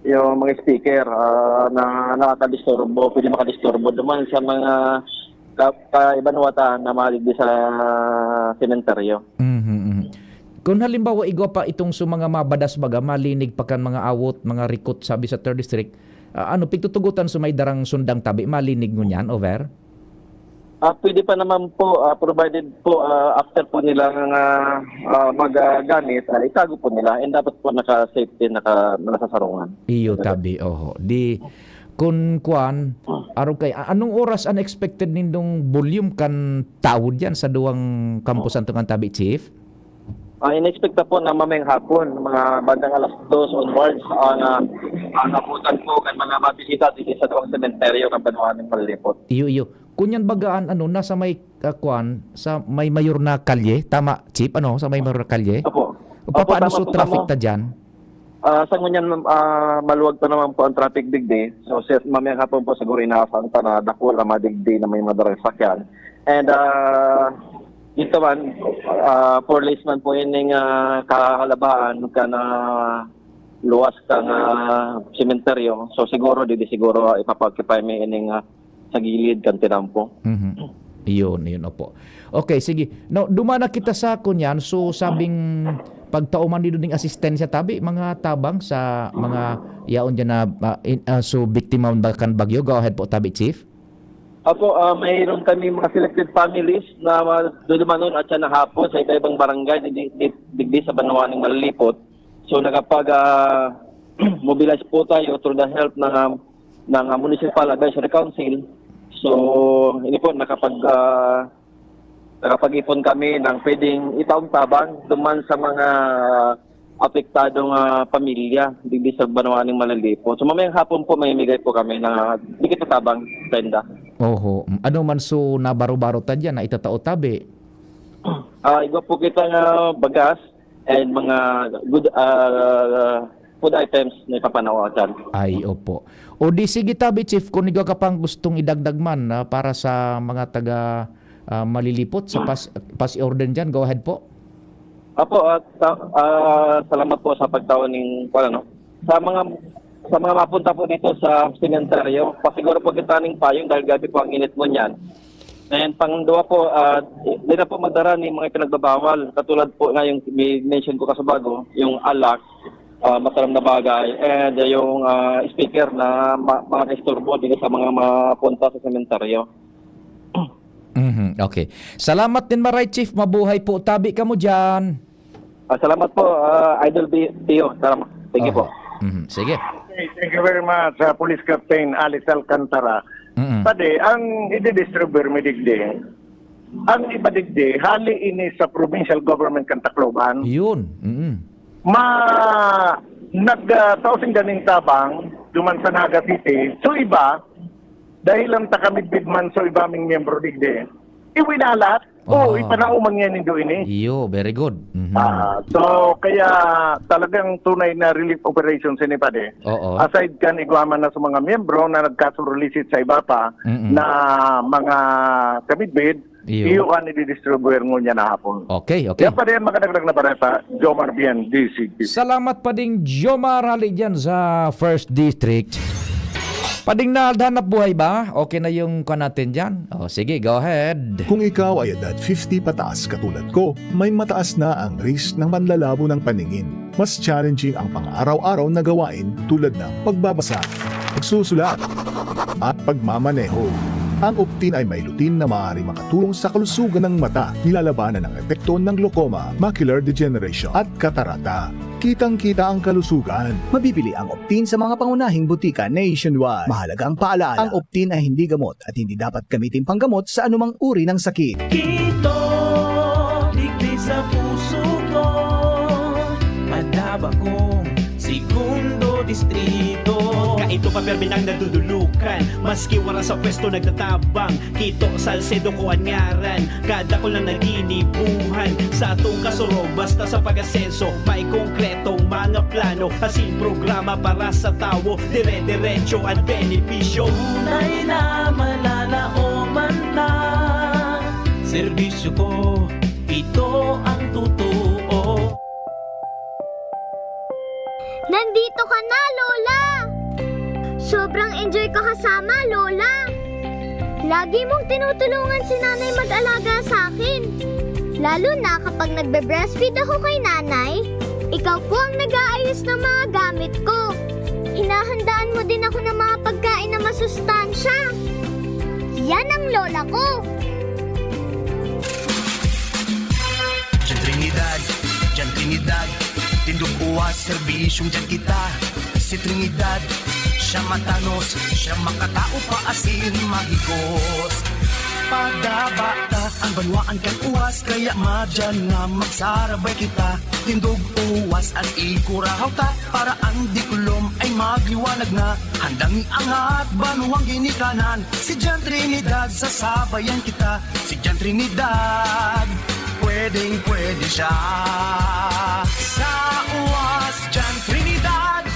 yung mga speaker, ah, na nakakadisturbo, pwede makadisturbo duman sa mga ka-, kaibanuwatan na maligdi sa sementeryo. Mhm, mhm. Kung halimbawa, igwa pa itong sa mga mabadas baga, malinig pa kan mga awot, mga rikot, sabi sa third district, ah, ano, pigtutugotan sa may darang sundang tabi, malinig ngunyan, over? Ah, pwede pa naman po, ah, provided po, ah, after po nila nga, ah, magagamit, ah, itago po nila, and dapat po naka-safety, naka-, nasa sarungan. Iyo, tabi, oho. Di, kun kuan, arog kay, a-, anong oras an expected nindong volume kan tawo diyan sa duwang kampusan to kan tabi, Chief? Ah, in-expect na po na mamayang hapon, mga bandang alas dos onwards, ang, ah, ang abutan po kan mga mabisita dito sa duwang sementeryo kan banwaan nin Malilipot. Iyo, iyo. Kunyan baga an ano, nasa may, ah, kuan, sa may mayor na kalye, tama, Chief, ano? Sa may mayor na kalye? Opo. Opo, papaano tama so po, traffic tama. Ta diyan? Ah, sa ngunyan, ah, maluwag pa naman po ang traffic digdi. So, sir, mamayang hapon po siguro inaasahan pa na dakula madigdi na may mga darang sakyan. And, ah, ito man, ah, four lanes man po ining, ah, kahalabaan kan, ah, luwas kan, ah, sementeryo. So, siguro, didi siguro, ah, ipapa-occupy mi ining, ah, sa gilid kan tinampo. Mhm. Iyon, iyon, opo. Okay, sige. Now, duman na kita sa kunyan. So, sabing pagtao man nindo ning asistensya tabi, mga tabang sa mga yaon diyan na, ah, in, ah, so, biktima man ba kan bagyo? Go ahead po, tabi, Chief. Opo, ah, mayroon kami mga selected families na madudumanon at siya na hapon sa iba-ibang barangay, digdi, digdi sa banwaan nin Malilipot. So, nakapag, ah, mobilize po tayo through the help ng, ah, ng, ah, Municipal Advisory Council. So, ini po, nakapag, ah, nakapag-ipon kami ng pwedeng itaong tabang duman sa mga apektadong, ah, pamilya digdi sa banwaan nin Malilipot. So, mamayang hapon po, mamimigay po kami ng, ah, dikit na tabang, tenda. Oho. Ano man so nabaro-baro ta diyan na itatao tabi? Ah, igwa po kita nga bagas and mga good, ah, food items na ipapanawagan. Ay, opo. O di sige tabi, Chief, kung igwa ka pang gustong idagdag man, ah, para sa mga taga, ah, Malilipot sa pas-, pasi orden diyan, go ahead po. Apo, at, ah, ah, salamat po sa pagtao ning, wala, no? Sa mga, sa mga mapunta po dito sa sementeryo, pasiguro po kita ning payong dahil grabe po ang init mo niyan. And pangduwa po, ah, di na po magdara ning mga pinagbabawal. Katulad po nga yung mi-, mention ko kasubago, yung alak, ah, masalam na bagay, and yung, ah, speaker na ma-, makakaisturbo dito sa mga mapunta sa sementeryo. Mhm, okay. Salamat nin maray, Chief. Mabuhay po. Tabi kamo diyan. Ah, salamat po, ah, Idol Bi-, Pio. Salamat. Thank you po. Okay. Mhm, sige. Okay, thank you very much, ah, Police Captain Alice Alcantara. Mm-mm. Padi, ang i-disturb mi digdi, ang iba digdi, hali ini sa provincial government kan Tacloban. Yun. Mm-mm. Ma-, nag, ah, tao sinda nin tabang, duman sa Naga City. So, iba, dahil lang taga-Midbid man, so iba ming miyembro digdi. Iwinalat. Oo, ah, ipanao man niya nindo ini. Iyo, very good. Mhm. Ah, so, kaya talagang tunay na relief operation sini, padi. Oo. Aside kan igwa man na sa mga miyembro na nagkasurolisit sa iba pa Mm-mm. na mga kamidbid, iyo. Iyo an i-distribute ngunyan na hapon. Okay, okay. Yan pa rin, makadagdag na bareta, Jomar Bian, D C P. Salamat pa ding Jomar, hali dyan sa First District. Pading na hanap buhay ba? Okay na yung kuwan natin dyan? O, sige, go ahead. Kung ikaw ay edad fifty pataas katulad ko, may mataas na ang risk ng panlalabo ng paningin. Mas challenging ang pang-araw-araw na gawain tulad ng pagbabasa, pagsusulat, at pagmamaneho. Ang Optin ay may lutein na maaaring makatulong sa kalusugan ng mata, nilalabanan ang epekto ng glaucoma, macular degeneration, at katarata. Kitang-kita ang kalusugan. Mabibili ang Optin sa mga pangunahing butika nationwide. Mahalagang paalala, ang Optin ay hindi gamot at hindi dapat gamitin panggamot sa anumang uri ng sakit. Kito, digdi sa puso ko, madaba kong segundo distrito. Kaito pa permi nang nadudulukan, maski wala sa pwesto nagtatabang. Kito, Salcedo ko an ngaran, kadakul na naginibuhan. Sa atong kasurog, basta sa pag-asenso, may konkretong mga plano, asin programa para sa tawo, dire-diretso an benepisyo. Tunay na malalaoman ta, serbisyo ko, ito ang totoo. Nandito ka na, Lola! Sobrang enjoy ko kasama, Lola! Lagi mong tinutulungan si Nanay mag-alaga sa akin. Lalo na kapag nagbe-breastfeed ako kay Nanay, ikaw po ang nag-aayos ng mga gamit ko. Hinahandaan mo din ako ng mga pagkain na masustansya. Yan ang lola ko. Tindog uwas, serbisyong diyan kita. Si Trinidad, siya matanos, siya makatao pa asin mahigos. Padaba ta ang banwaan kan uwas, kaya madyan nga magsarabay kita. Tindog uwas an ikurahaw ta, para an diklom ay magliwanag na. Handang iangat banwang ginikanan, si Jan Trinidad, sasabayan kita. Si Jan Trinidad, pwedeng pwede siya. Sa uwas, Jan Trinidad.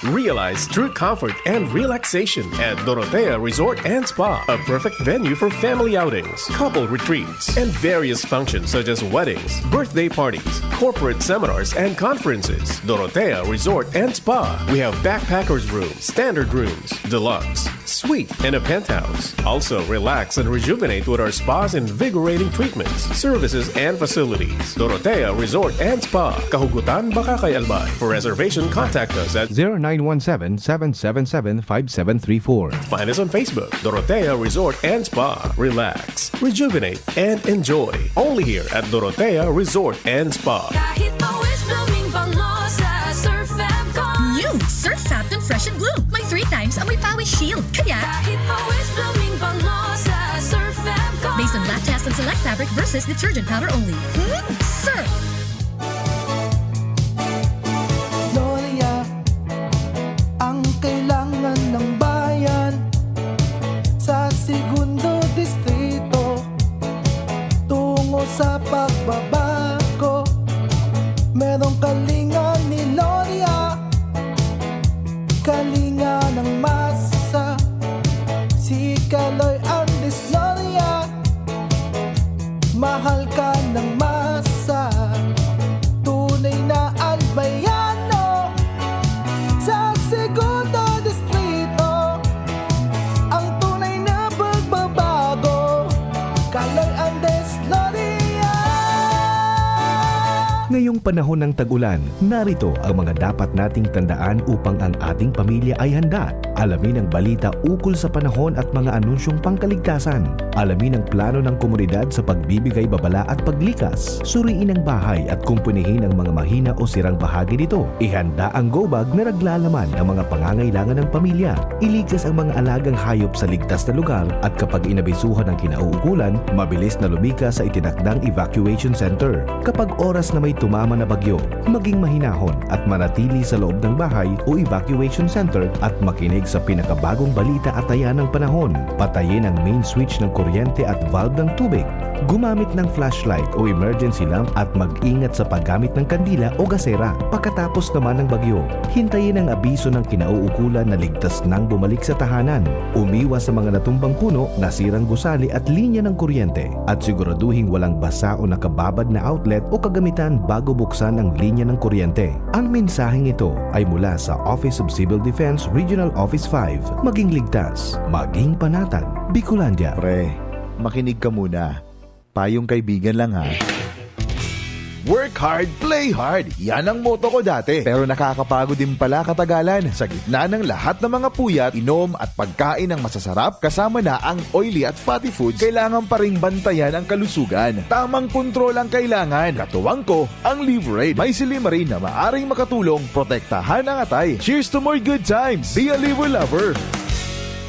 Realize true comfort and relaxation at Dorotea Resort and Spa, a perfect venue for family outings, couple retreats, and various functions such as weddings, birthday parties, corporate seminars, and conferences. Dorotea Resort and Spa. We have backpackers room, standard rooms, deluxe, suite, and a penthouse. Also, relax and rejuvenate with our spa's invigorating treatments, services, and facilities. Dorotea Resort and Spa. Kahugutan, Bacacay, Albay. For reservation, contact us at zero nine one seven, seven seven seven, five seven three four. Find us on Facebook, Dorotea Resort and Spa. Relax, rejuvenate, and enjoy. Only here at Dorotea Resort and Spa. Kahit pawis, blooming bango sa Surf Fab ko. New Surf Fab Fresh and Blue. May three times amoy pawis shield. Kaya kahit pawis, blooming bango sa Surf Fab ko. Based on lab test and select fabric versus detergent powder only. Hmm? Surf! Gloria, ang kailangan ng bayan sa Segundo Distrito. Tungo sa pagbabago, merong kalinga ni Gloria, kalinga ng masa. Si Kaloy Andes Gloria, mahal ka ng masa. Tunay na Albayano sa Segundo Distrito, ang tunay na pagbabago. Kaloy Andes Gloria. Ngayong panahon ng tag-ulan, narito ang mga dapat nating tandaan upang ang ating pamilya ay handa. Alamin ang balita ukol sa panahon at mga anunsyong pangkaligtasan. Alamin ang plano ng komunidad sa pagbibigay babala at paglikas. Suriin ang bahay at kumpunihin ang mga mahina o sirang bahagi nito. Ihanda ang go bag na naglalaman ng mga pangangailangan ng pamilya. Iligtas ang mga alagang hayop sa ligtas na lugar at kapag inabisuhan ng kinauukulan, mabilis na lumikas sa itinakdang evacuation center. Kapag oras na may tumama na bagyo, maging mahinahon at manatili sa loob ng bahay o evacuation center at makinig sa pinakabagong balita at taya ng panahon. Patayin ang main switch ng kuryente at valve ng tubig. Gumamit ng flashlight o emergency lamp at mag-ingat sa paggamit ng kandila o gasera. Pagkatapos naman ng bagyo, hintayin ang abiso ng kinauukulan na ligtas nang bumalik sa tahanan. Umiwas sa mga natumbang puno, nasirang gusali at linya ng kuryente. At siguraduhing walang basa o nakababad na outlet o kagamitan bago buksan ang linya ng kuryente. Ang mensaheng ito ay mula sa Office of Civil Defense Regional Office five. Maging ligtas, maging panatag. Bicolandia. Pre, makinig ka muna. Payong kaibigan lang, ha. Work hard, play hard. Yan ang motto ko dati. Pero nakakapagod din pala katagalan. Sa gitna ng lahat ng mga puyat, inom at pagkain ng masasarap, kasama na ang oily at fatty foods, kailangan pa ring bantayan ang kalusugan. Tamang kontrol ang kailangan. Katuwang ko, ang Liverade. May silymarin na maaring makatulong protektahan ang atay. Cheers to more good times! Be a Liver Lover!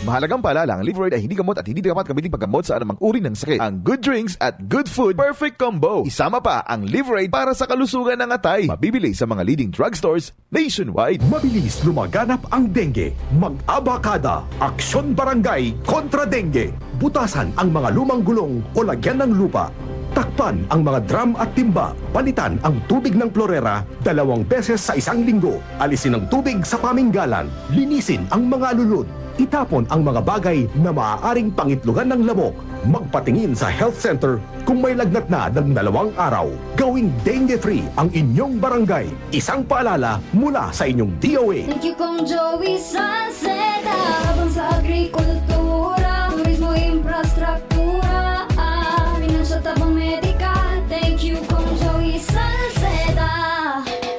Mahalagang paalala, ang Liverade ay hindi gamot at hindi dapat gamitin paggamot sa anumang uri ng sakit. Ang good drinks at good food, perfect combo. Isama pa ang Liverade para sa kalusugan ng atay. Mabibili sa mga leading drugstores nationwide. Mabilis lumaganap ang dengue. Mag-abakada, Aksyon Barangay kontra Dengue. Butasan ang mga lumang gulong o lagyan ng lupa. Takpan ang mga drum at timba. Palitan ang tubig ng plorera dalawang beses sa isang linggo. Alisin ang tubig sa paminggalan. Linisin ang mga alulod. Itapon ang mga bagay na maaaring pangitlogan ng lamok. Magpatingin sa health center kung may lagnat na ng dalawang araw. Gawing dengue-free ang inyong barangay. Isang paalala mula sa inyong D O A. Thank you, Kong Joey Salceda. Tabang sa agrikultura, turismo, infrastruktura, ah, pinansyal, tabang medikal. Thank you, Kong Joey Salceda.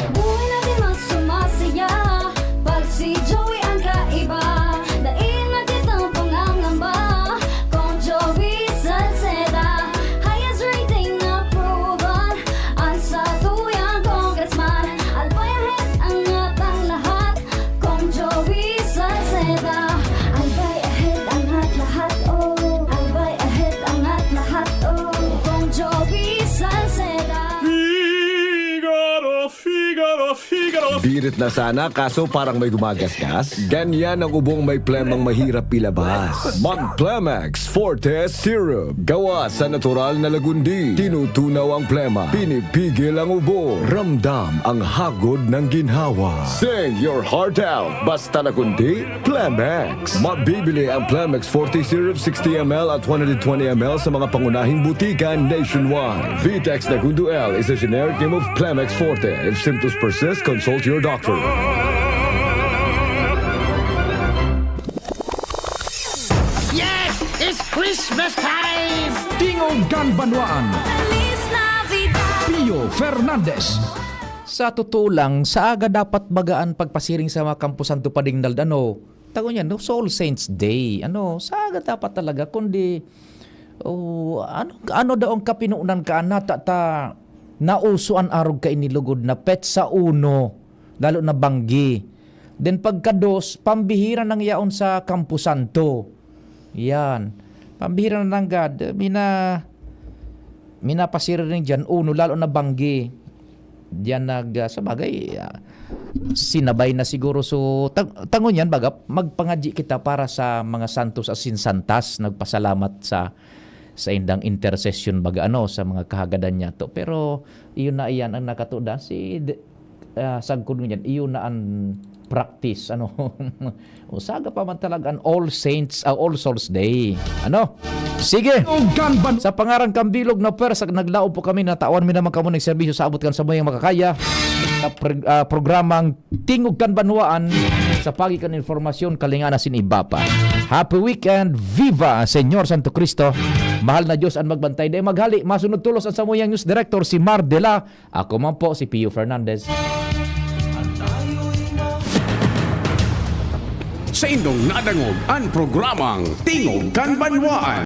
Buhay natin mas sumasaya pag si Joey ang kaiba. Dai na kitang pangangamba, Kong Joey Salceda. Highest rating na proven, ang satuyang congressman. Albay ang Birit na sana, kaso parang may gumagasgas. Ganyan ang ubong may plemang mahirap ilabas. Mag Plemex Forte Syrup. Gawa sa natural na lagundi. Tinutunaw ang plema. Pinipigil ang ubo. Ramdam ang hagod ng ginhawa. Sing your heart out. Basta lagundi, Plemex. Mabibili ang Plemex Forte Syrup sixty M L at one hundred twenty M L sa mga pangunahing butika nationwide. Vitex Nagundo L is a generic name of Plemex Forte. If symptoms persist, consult your doctor. Yes! It's Christmas time! Tingog kan Banwaan, Feliz Navidad! Pio Fernandez. Sa totoo lang, sa aga dapat baga an pagpasiring sa mga kamposanto, Pading Nald, ano, tago niya, no? Sa All Saints Day, ano, sa aga dapat talaga, kundi, oh, ano, ano daw ang kapinunan ka, nata, ta, nauso an arog kaini lugod na petsa uno, lalo na banggi. Then pagka dos, pambihira nang yaon sa kamposanto. Yan. Pambihira na nanggad, mina, minapasiring diyan, uno, lalo na banggi. Diyan nag, ah, sa bagay, ah, sinabay na siguro. So, tang, tangon yan, baga, magpangadyi kita para sa mga santos asin santas, nagpasalamat sa, sa indang intercession, baga, ano, sa mga kahagadan niya to. Pero, iyon na iyan ang nakatuda. Si, de, ah, sagkod ngunyan, iyon na an practice, ano. Usaga pa man talaga an All Saints, ah, All Souls Day. Ano? Sige! Tingog kan Banwaan. Sa pangaran kan bilog na pwersa, naglaom po kami na tawan mi naman kamo ng serbisyo sa abot kan samuyang makakaya sa pr- ah, programang Tingog kan Banwaan sa pagi kan informasyon, kalinganan asin iba pa. Happy weekend! Viva Señor Santo Cristo! Mahal na Diyos ang magbantay. Dai maghali, masunod tolos ang samuyang news director, si Mar Dela. Ako man po si Pio Fernandez. Sa indong nadangog an programang Tingog kan Banwaan.